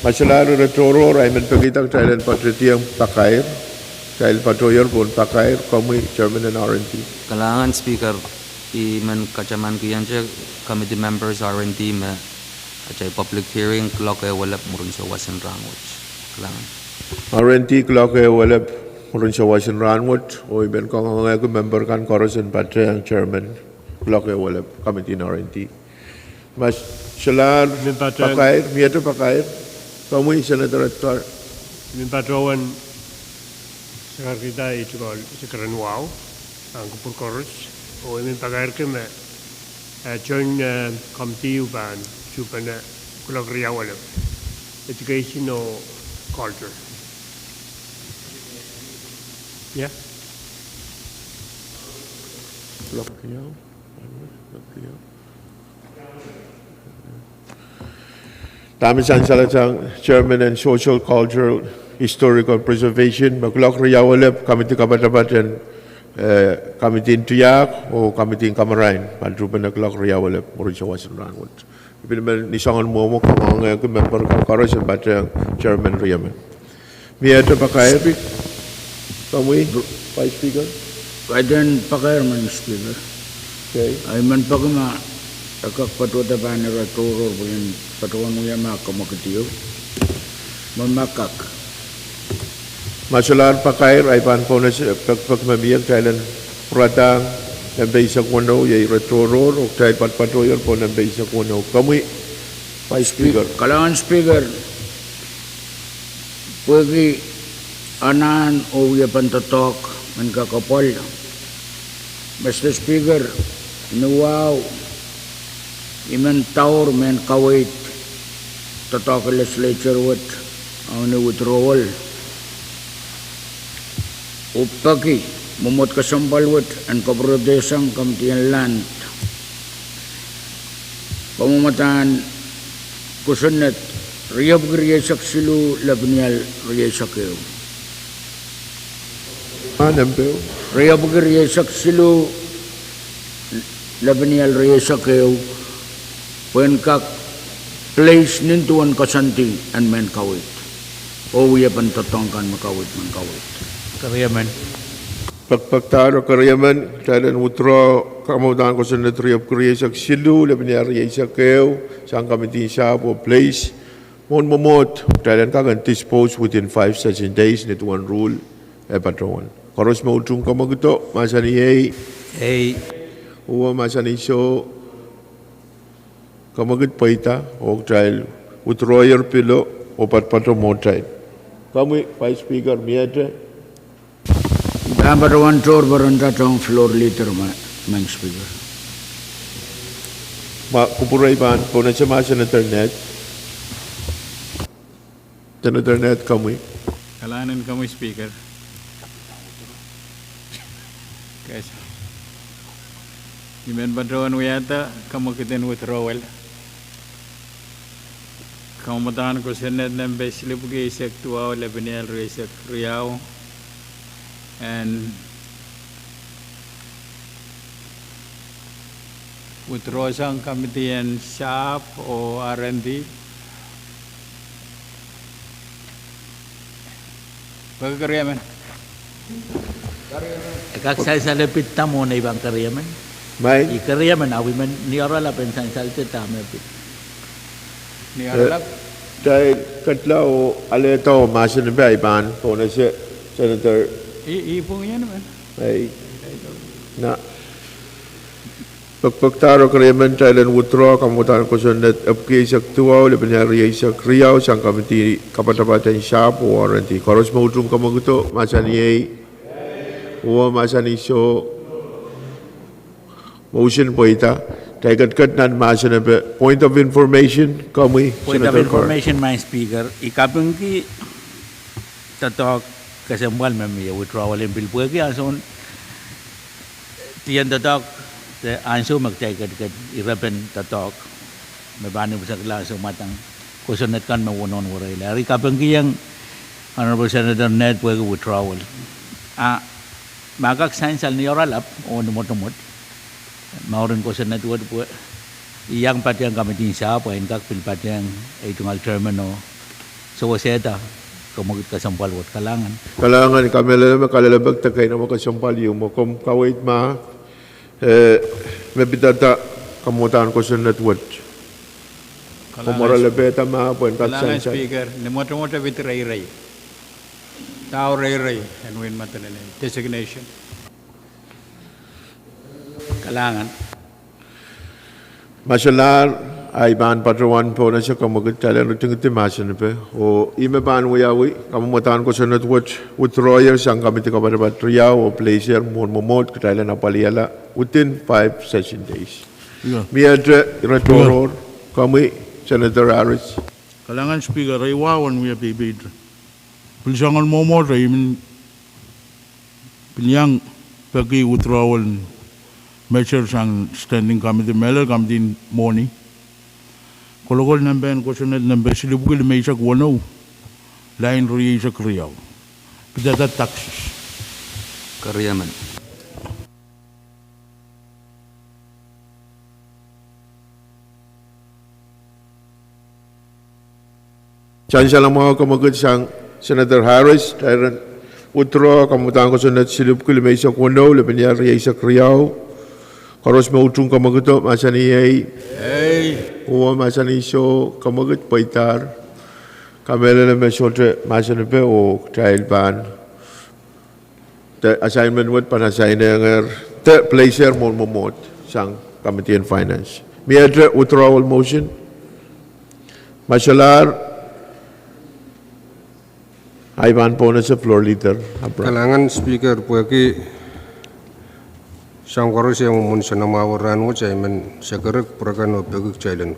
ma solahr ire tohrohr, I men pekihda kitail en patohdiong pakair. Kitail patohier pohn pakair, komwi Chairman en R and D. Kalahngan Speaker, I men katamankiong committee members R and D me atail public hearing kuloak ehu elep mwurin sawas en rahnwet. Kalahngan. R and D kuloak ehu elep mwurin sawas en rahnwet, oh I men kangoangehki member kan koaros en patehng Chairman kuloak ehu elep Committee en R and D. Ma solahr pakair, miehte pakair, komwi Senator Edgar. I men patohwan sakarkihda ei tikol, I keren wahu ong kupwur koaros, oh I men pakairki me, eh, joint, eh, committee pahn tuhpene kuloak riau elep, education oh culture. Ia? Kuloak riau. Dahme sansalatang Chairman en Social, Cultural, Historical Preservation, me kuloak riau elep committee kapatapat en, eh, Committee en Tiahk oh Committee en Kamarain pahn tuhpene kuloak riau elep mwurin sawas en rahnwet. I pil men ni soangen mwomwe kangoangehki member kan koaros en patehng Chairman riemen. Miehte pakair, komwi Vice Speaker. Kaidehn pakair, Madam Speaker. Okay. I men peki ma e kak patohda pahn ire tohrohr pwehn patohwan wia ma kamwekid ieu, ma ma kak. Ma solahr pakair, I pahn pohnese pekpek me mie kitail en pwuradahng nempe eisek weneu, iei ire tohrohr, oh kitail patpatohier pohn nempe eisek weneu. Komwi Vice Speaker. Kalahngan Speaker, pwehki anahn oh wiepen doadoahk men kak apwal, Mister Speaker, ni wahu I men daur mehn kaweid doadoahk en legislature wet ong ni withdrawal, oh peki mwomwohd kesempwal wet en kapwuredohsang Committee en Land kamwomwadahn kosonned riepwiki rieisek siluh lepinial rieisek ehu. Riepwiki rieisek siluh lepinial rieisek ehu, pwehn kak place nin duwen koasoandi en mehn kaweid oh wiepen doadoahk kan me kaweid, mehn kaweid. Pekpekdahr oh keriemen, kitail en withdraw kamwomwadahn kosonned riepwiki rieisek siluh lepinial rieisek ehu sang Committee en Sahpw oh place mwohn mwomwohd, kitail en kak en dispose within five session days nin duwen rule e patohwan. Koaros me utung kamwekido, mahsanih ei. Ei. Uwen mahsanih soh, kamwekid pweida, oh kitail withdrawyer pilo oh patpato mwohtail. Komwi Vice Speaker, miehte? I pahn patohwan tohr peren tatohng floor leader, Madam Speaker. Ma kupwure I pahn pohnese ma Senator Ned. Senator Ned, komwi. Kalahngan komwi Speaker. I men patohwan wiahda kamwekid en withdrawal kamwomwadahn kosonned nempe silipwiki eisek duwau lepinial rieisek riau en withdraw sang Committee en Sahpw oh R and D. Peki keriemen. E kak sansal e pid dahme nei pahn keriemen. Mai. I keriemen a wimen ni oaralap en sansal te dahme pid. Ni oaralap. Kitail ketla oh alehda oh mahsen pahn pohn ese Senator. I, i pwung ien men. Ei. Na. Pekpekdahro keriemen kitail en withdraw kamwadahn kosonned epwiki eisek duwau, lepin riau eisek riau, sang kamidi kapatapat en sahpw oh warrant. Koaros me utung kamwakido, mahsanih ei. Uwe mahsanih soh. Motion pweida. Kitail ketiket nan mahsen epe. Point of information, komwi. Point of information, Madam Speaker. I kapingki doadoahk kesempwal me mie withdrawal en pil pwehki ansoun dien doadoahk de ansou me kitail ketiket irepen doadoahk me pahn ipwisekla ansou mwadang kosonned kan me wonohn wereila. Eri kapingkihong Honorable Senator Ned pwehki withdrawal. A ma kak sansal ni oaralap oh ni mwotomwot, mouren kosonned wet pwe I iang patehng kamidin sahpw, pwe I en kak pil patehng ei tungoal chairman oh sewesehda kamwakid kesempwal wet. Kalahngan. Kalahngan, kamehlele me kalelapak de keinemwe kesempwal ieu mwo. Komw kaweid ma, eh, me pidada kamwadahn kosonned wet. Komw oaralapehda ma pwe en kak sansal. Kalahngan Speaker, ni mwotomwot e pid reirei. Dau reirei en wehin Madolenihmw, designation. Kalahngan. Ma solahr, ahi pahn patohwan pohn ese kamwakid, kitail en ritingidi mahsen epe. Oh ih me pahn wiawi, kamwadahn kosonned wet withdrawer sang kamidi kapatapat riau oh place er mwohn mwomwohd, kitail en apwalihala within five session days. Ia. Miehte ire tohrohr, komwi, Senator Harris. Kalahngan Speaker, ire wahwen wia peipeite. Pil soangen mwomwohd, I men pil iang peki withdrawal measure sang standing committee, mehlel kamidin mwohni. Kolokol nempe en kosonned nempe silipwki limeisek weneu, lain rieisek riau. Pidada taxes. Keriemen. Sansal mwahu kamwakid sang Senator Harris, kitail en withdraw kamwadahn kosonned silipwki limeisek weneu, lepin rieisek riau. Koaros me utung kamwakido, mahsanih ei. Ei. Uwe mahsanih soh, kamwakid pweidahr. Kamehlele me sohte mahsen epe oh kitail pahn de assignment wet pahn assignehr de place er mwohn mwomwohd sang Committee on Finance. Miehte withdrawal motion? Ma solahr, ahi pahn pohn ese Floor Leader Abraham. Kalahngan Speaker, pwehki soahng koaros e mwomwen soanamwahu rahn wet, I men sekerek pwurehng oh peki kitail en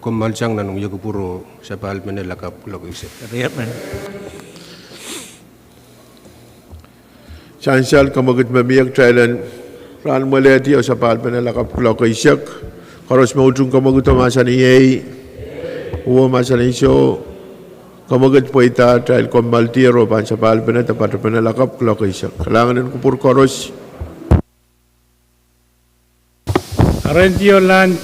kommoal sang nan wia kupwur oh sapahl pene lakapw kuloak eisek. Sansal kamwakid me mie, kitail en rahn mwelehdi oh sapahl pene lakapw kuloak eisek. Koaros me utung kamwakido mahsanih ei. Uwe mahsanih soh. Kamwakid pweidahr, kitail kommoaldier oh pahn sapahl pene de patpene lakapw kuloak eisek. Kalahngan en kupwur koaros. Aren diolan